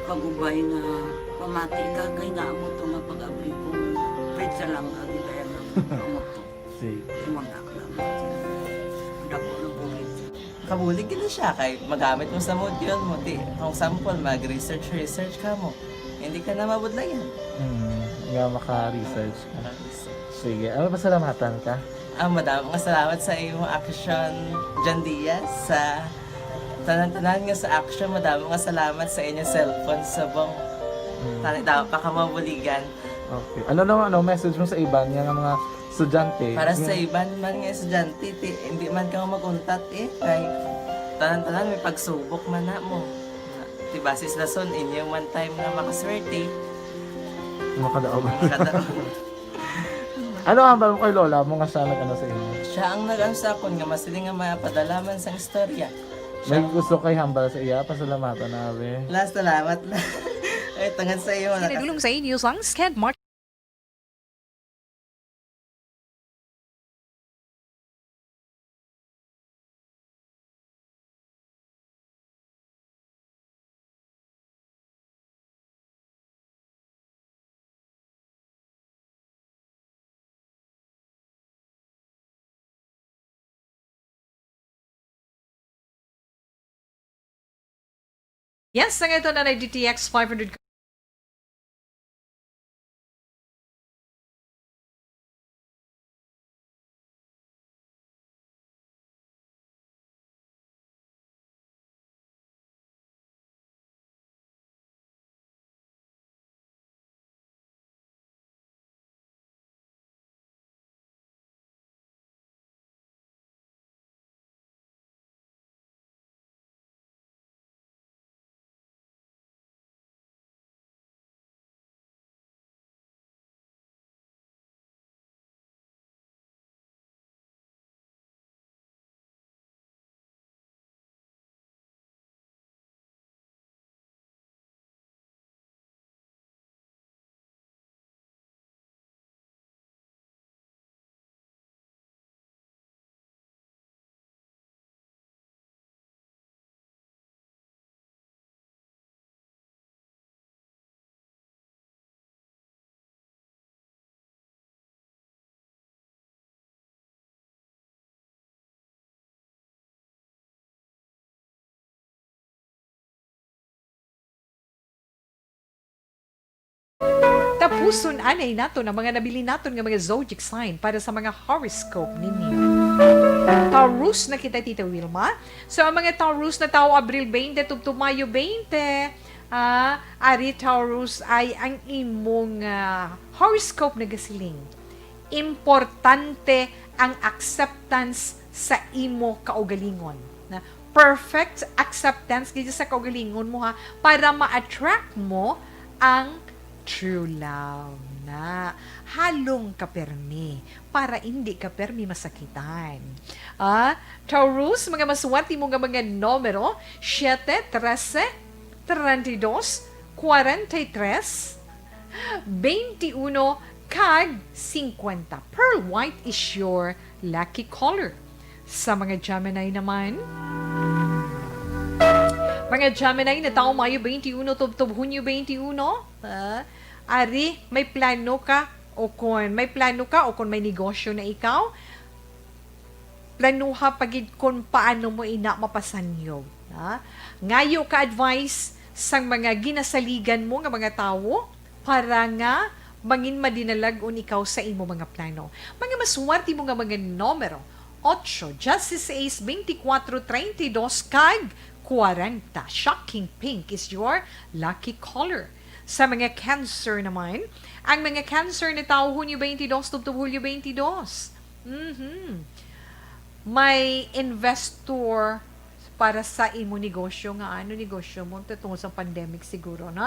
pag-ubay nga pamati ka kay nga amo to nga pag-abli ko. Pwede sa lang ang gibaya nga amo to. Sige. Imo na lang. Dako na bulig. Kabulig gid siya kay magamit mo sa module mo, di, for example, mag-research, research ka mo. Hindi ka na mabudlayan. Hmm, nga maka-research ka. Maka-research. Sige, ano, pasalamatan ka? Ah, madamo nga salamat sa imo, Action John Diaz, sa tanan-tanan nga sa Action. Madamo nga salamat sa inyo cellphone subong. Hmm. Tani, dapat pa ka mabuligan. Okay. Ano naman, ano, message mo sa iban nga, nga mga estudyante? Para sa iban man nga estudyante, ti, hindi man ka mag-untat, eh, kay tanan-tanan may pagsubok man na mo. Ti, basi sa dason, inyo man time nga makaswerte. Makadaog. Makadaog. Ano ang hambal mo kay lola mo nga siya nag-ano sa imo? Siya ang nag-ano sa akon nga masiling nga mapadala man sang istorya. May gusto kay hambal sa iya, pasalamatan na, abi. La, salamat la. Ay, tungod sa iyo, Sinidulong sa inyo sang Skend Mart. Yes, ang ito na na D T X five hundred. Tapuson anay naton ang mga nabilin naton nga mga zodiac sign para sa mga horoscope ninyo. Taurus na kita, Tita Wilma. So, ang mga Taurus na tawo Abril twenty tubtob Mayo twenty, ah, ari Taurus ay ang imong, ah, horoscope nagasiling, importante ang acceptance sa imo kaugalingon. Na perfect acceptance gid sa kaugalingon mo, ha, para ma-attract mo ang true love na. Halong ka permi para hindi ka permi masakitan. Ah, Taurus, mga maswerte mo nga mga numero, siete, trese, treinta y dos, cuarenta y tres, veintiuno, kag cincuenta. Pearl white is your lucky color. Sa mga Gemini naman, mga Gemini na tawo Mayo twenty-one tubtob Hunyo twenty-one, ah, ari, may plano ka o kon may plano ka o kon may negosyo na ikaw, planuha pa gid kon paano mo ina mapasanyog, ha? Ngayo ka advice sang mga ginasaligan mo nga mga tawo para nga mangin madinalag-on ikaw sa imo mga plano. Mga maswerte mo nga mga numero, ocho, dieciséis, veinticuatro, treinta y dos, kag cuarenta. Shocking pink is your lucky color. Sa mga Cancer naman, ang mga Cancer na tawo Hunyo twenty-two tubtob Hulyo twenty-two. Mhm. May investor para sa imo negosyo nga ano negosyo mo tungod sa pandemic siguro, no?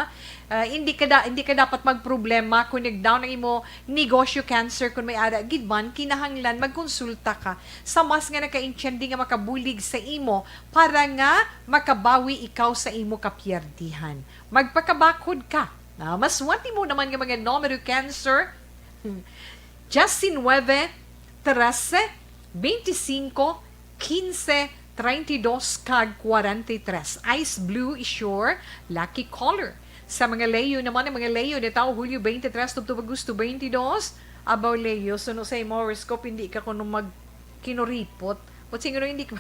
Ah, hindi ka da, hindi ka dapat magproblema kung nag-down ang imo negosyo, Cancer, kung may ara gid man kinahanglan magkonsulta ka sa mas nga nakaintindi nga makabulig sa imo para nga makabawi ikaw sa imo kapiyerdihan. Magpakabakod ka. Ah, maswerte mo naman nga mga numero, Cancer. Diecinueve, trese, veinticinco, quince, treinta y dos, kag cuarenta y tres. Ice blue is your lucky color. Sa mga Leo naman, ang mga Leo na tawo Hulyo twenty-three tubtob Agosto twenty-two, abaw, Leo, suno sa imo horoscope, hindi ka kuno mag kinuripot. But siguro hindi ka,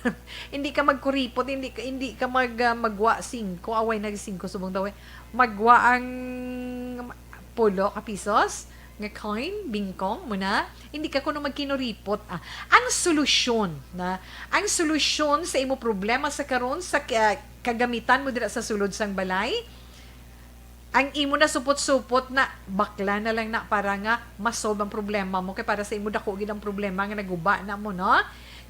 hindi ka magkuripot, hindi ka, hindi ka mag, ah, magwa singko, away nag singko subong daw eh. Magwa ang pulo ka pisos nga coin, bingkong mo na. Hindi ka kuno magkinuripot. Ah, ang solusyon na, ang solusyon sa imo problema sa karon sa ka-, kagamitan mo dira sa sulod sang balay, ang imo na supot-supot na, bakla na lang na para nga ma-solve ang problema mo, kay para sa imo dako gid ang problema nga naguba na mo, no?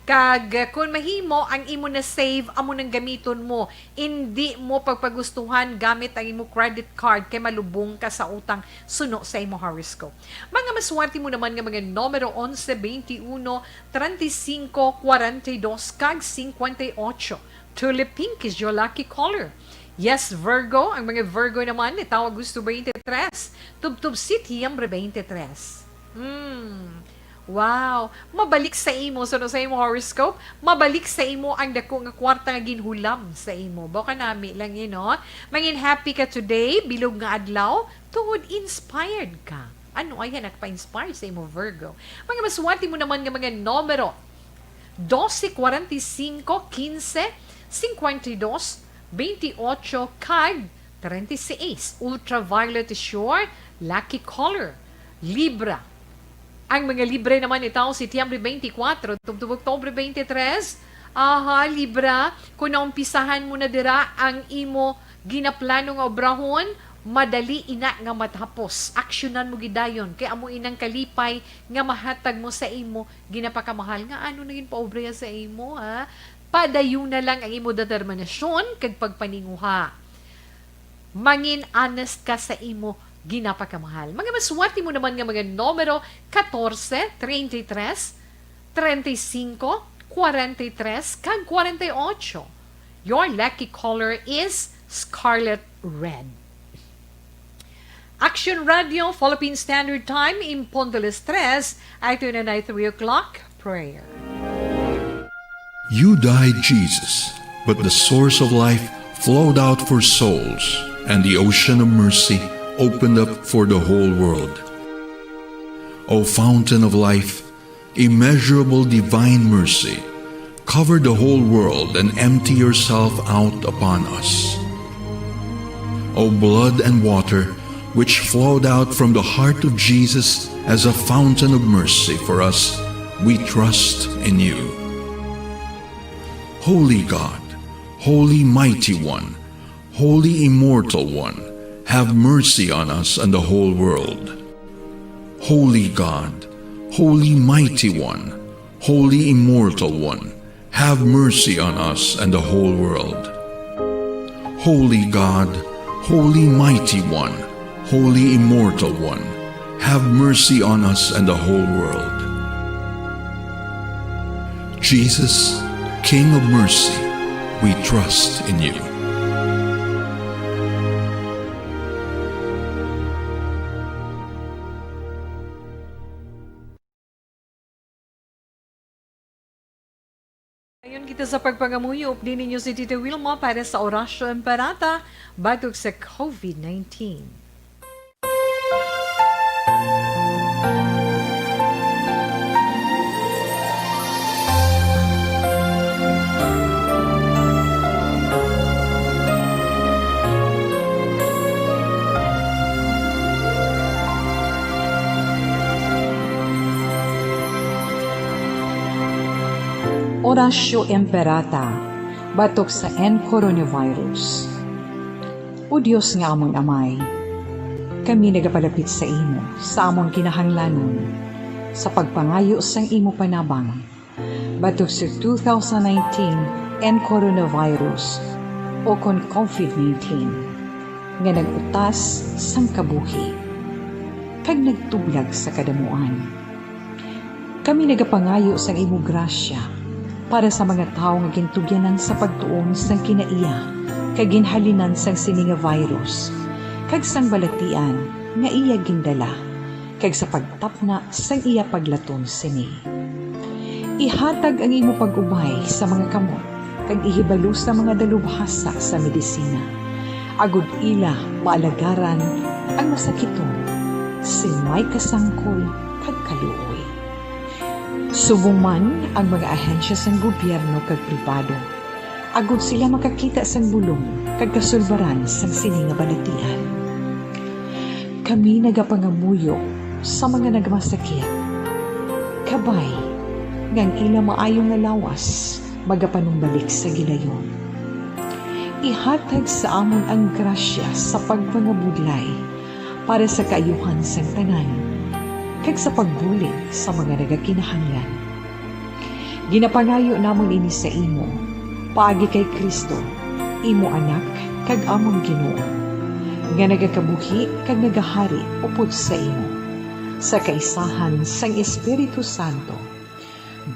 Kag, eh, kun mahimo, ang imo na save amo nang gamiton mo. Indi mo pagpagustuhan gamit ang imo credit card kay malubong ka sa utang suno sa imo horoscope. Mga maswerte mo naman nga mga numero, onse, veintiuno, treinta y cinco, cuarenta y dos, kag cincuenta y ocho. Tulip pink is your lucky color. Yes, Virgo. Ang mga Virgo naman, ni tawo Agosto twenty-three, tubtob Setyembre twenty-three. Hmm. Wow. Mabalik sa imo, so, no, sa imo horoscope, mabalik sa imo ang dako nga kwarta nga ginhulam sa imo. Baka nami lang, you know. Mangin happy ka today, bilog nga adlaw, tungod inspired ka. Ano ay nagpa-inspire sa imo, Virgo? Mga maswerte mo naman nga mga numero, doce, cuarenta y cinco, quince, cincuenta y dos, veintiocho, kag treinta y seis. Ultraviolet is your lucky color. Libra. Ang mga Libre naman ni tawo Setyembre twenty-four, tubtob Oktubre twenty-three. Aha, Libra, kung naumpisahan mo na dira ang imo ginaplano nga obrahon, madali ina nga matapos. Aksyonan mo gidayon, kay amo inang kalipay nga mahatag mo sa imo ginapakamahal. Nga ano na gid paobra sa imo, ha? Padayon na lang ang imo determinasyon kag pagpaninguha. Mangin honest ka sa imo ginapakamahal. Mga maswerte mo naman nga mga numero, catorce, treinta y tres, treinta y cinco, cuarenta y tres, kag cuarenta y ocho. Your lucky color is scarlet red. Action Radio, Philippine Standard Time, in Pondoles tres, ito na na three o'clock prayer. You died, Jesus, but the source of life flowed out for souls, and the ocean of mercy opened up for the whole world. O fountain of life, immeasurable divine mercy, cover the whole world and empty yourself out upon us. O blood and water, which flowed out from the heart of Jesus as a fountain of mercy for us, we trust in you. Holy God, Holy Mighty One, Holy Immortal One, have mercy on us and the whole world. Holy God, Holy Mighty One, Holy Immortal One, have mercy on us and the whole world. Holy God, Holy Mighty One, Holy Immortal One, have mercy on us and the whole world. Jesus, King of mercy, we trust in you. Ayon kita sa pagpangamuyo, updi ninyo si Tita Wilma para sa Orasyo Imperata batok sa covid nineteen. Orasyo Imperata batok sa N coronavirus. O Dios nga amon Amay, kami nagapalapit sa imo sa amon kinahanglanon sa pagpangayo sang imo panabang batok sa two thousand nineteen N coronavirus, o kon covid nineteen, nga nag-utas sang kabuhi kag nagtublag sa kadamuan. Kami nagapangayo sang imo grasya para sa mga tawo nga gintugyanan sa pagtuon sang kinaiya kag ginhalinan sang sini nga virus, kag sang balatian nga iya gindala, kag sa pagtapna sang iya paglaton sini. Ihatag ang imo pag-ubay sa mga kamot, kag ihibalo sa mga dalubhasa sa medisina, agod ila maalagaran ang masakiton sing may kasangkol kag kaluoy. Subong man ang mga ahensya sang gobyerno kag pribado, agod sila makakita sang bulong kag kasulbaran sang sini nga balatian. Kami nagapangamuyo sa mga nagmasakit, kabay nga ang ila maayo nga lawas magapanumbalik sa gilayon. Ihatag sa amon ang grasya sa pagpangabudlay para sa kaayuhan sang tanan, kag sa pagbulig sa mga nagakinahanglan. Ginapangayo namon ini sa imo, paagi kay Cristo, imo Anak kag amon Ginoo, nga nagakabuhi kag nagahari upod sa imo, sa kaisahan sang Espiritu Santo,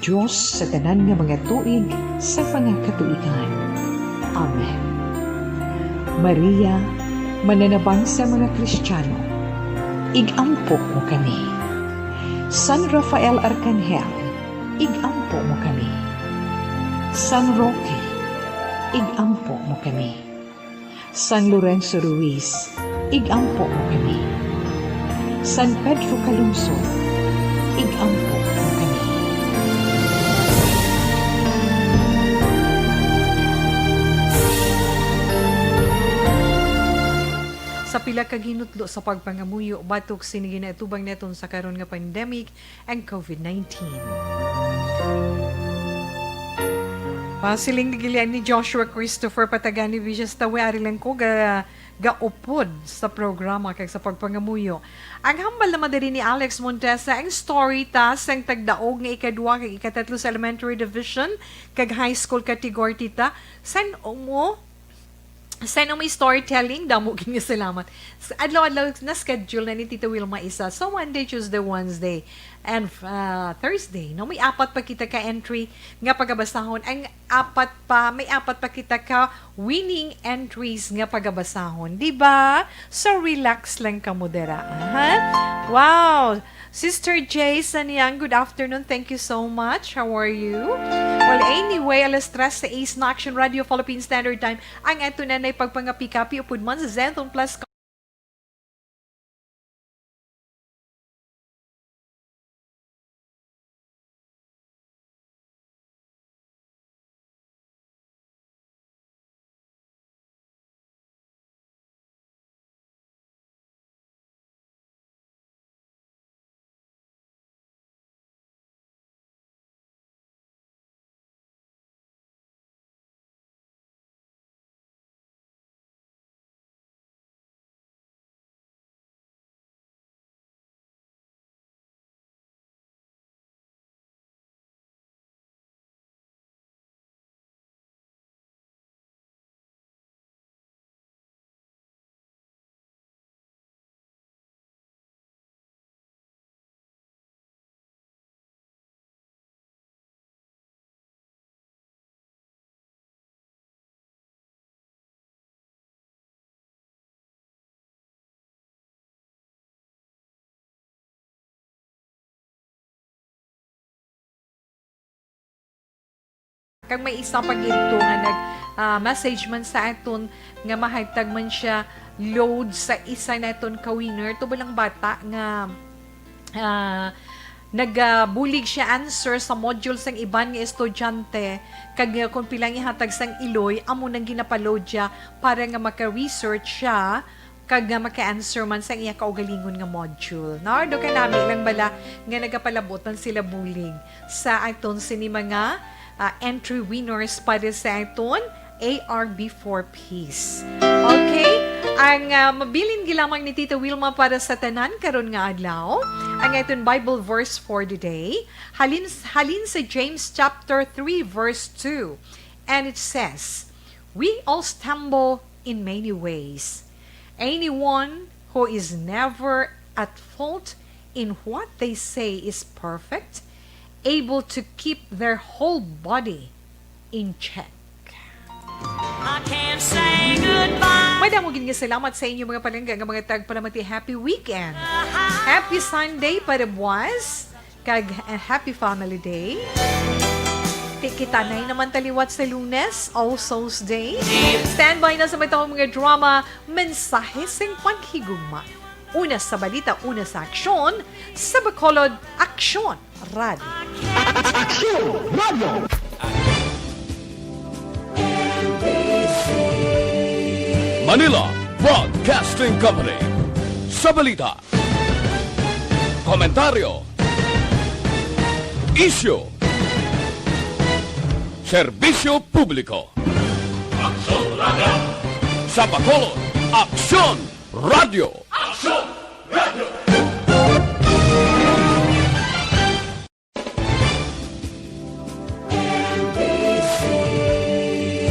Dios sa tanan nga mga tuig sa mga katuigan. Amen. Maria, mananabang sa mga Kristiano, ig-ampo mo kami. San Rafael Arcangel, ig-ampo mo kami. San Roque, ig-ampo mo kami. San Lorenzo Ruiz, ig-ampo mo kami. San Pedro Calungsod, ig-ampo mo kami. Sa pila ka ginutlo sa pagpangamuyo batok sini ginaatubang naton sa karon nga pandemic, ang covid nineteen. Pasiling ni Gilian ni Joshua Christopher Patagani Vicious Tawi, ari lang ko ga, gaupod sa programa kag sa pagpangamuyo. Ang hambal naman diri ni Alex Montesa, ang story ta sang tagdaog nga ikadua kag ikatatlo sa elementary division kag high school category ta. San mo Send mo storytelling, damo gid nga salamat. S-, adlaw-adlaw na schedule na ni Tita Wilma isa. So, Monday, Tuesday, Wednesday, and, ah, Thursday. No, may apat pa kita ka entry nga pagabasahon. Ang apat pa, may apat pa kita ka winning entries nga pagabasahon. Di ba? So, relax lang kamo dira. Aha. Wow! Sister Jay Sanyang, good afternoon. Thank you so much. How are you? Well, anyway, alas tres sa Ace na Action Radio Philippine Standard Time. Ang ato na nay pagpangapi-kapi upod man sa Zenton Plus Kag may isa pa gid to nga nag, ah, message man sa aton nga mahagtag man siya load sa isa naton ka winner. Tubo lang bata nga, ah, nagabulig siya answer sa module sang iban nga estudyante, kag, ah, kung pila ang ihatag sang iloy, amo nang ginapaload siya para nga maka-research siya kag nga maka-answer man sa iya kaugalingon nga module. No? Do kanami lang bala nga nagapalabot man sila bulig sa aton sini mga, ah, entry winners para sa aton A R B four Ps. Okay? Ang, ah, mabilin gilamang ni Tita Wilma para sa tanan karon nga adlaw. Ang aton Bible verse for the day, halin, halin sa James chapter three verse two. And it says, "We all stumble in many ways. Anyone who is never at fault in what they say is perfect, able to keep their whole body in check." I can't say goodbye. Madamo gid nga salamat sa inyo mga palangga nga mga tagpalamati. Happy weekend. Happy Sunday para buwas. Kag, uh, happy family day. Ti-, kita na naman taliwat sa Lunes, All Souls Day. Standby na sa matawag mga drama, mensahe sing paghigugma. Una sa balita, una sa aksyon, sa Bacolod, Aksyon Radio. Aksyon Radio. Manila Broadcasting Company. Sa balita, komentaryo, isyu, serbisyo publiko. Aksyon Radio. Sa Bacolod, Aksyon Radio. Aksyon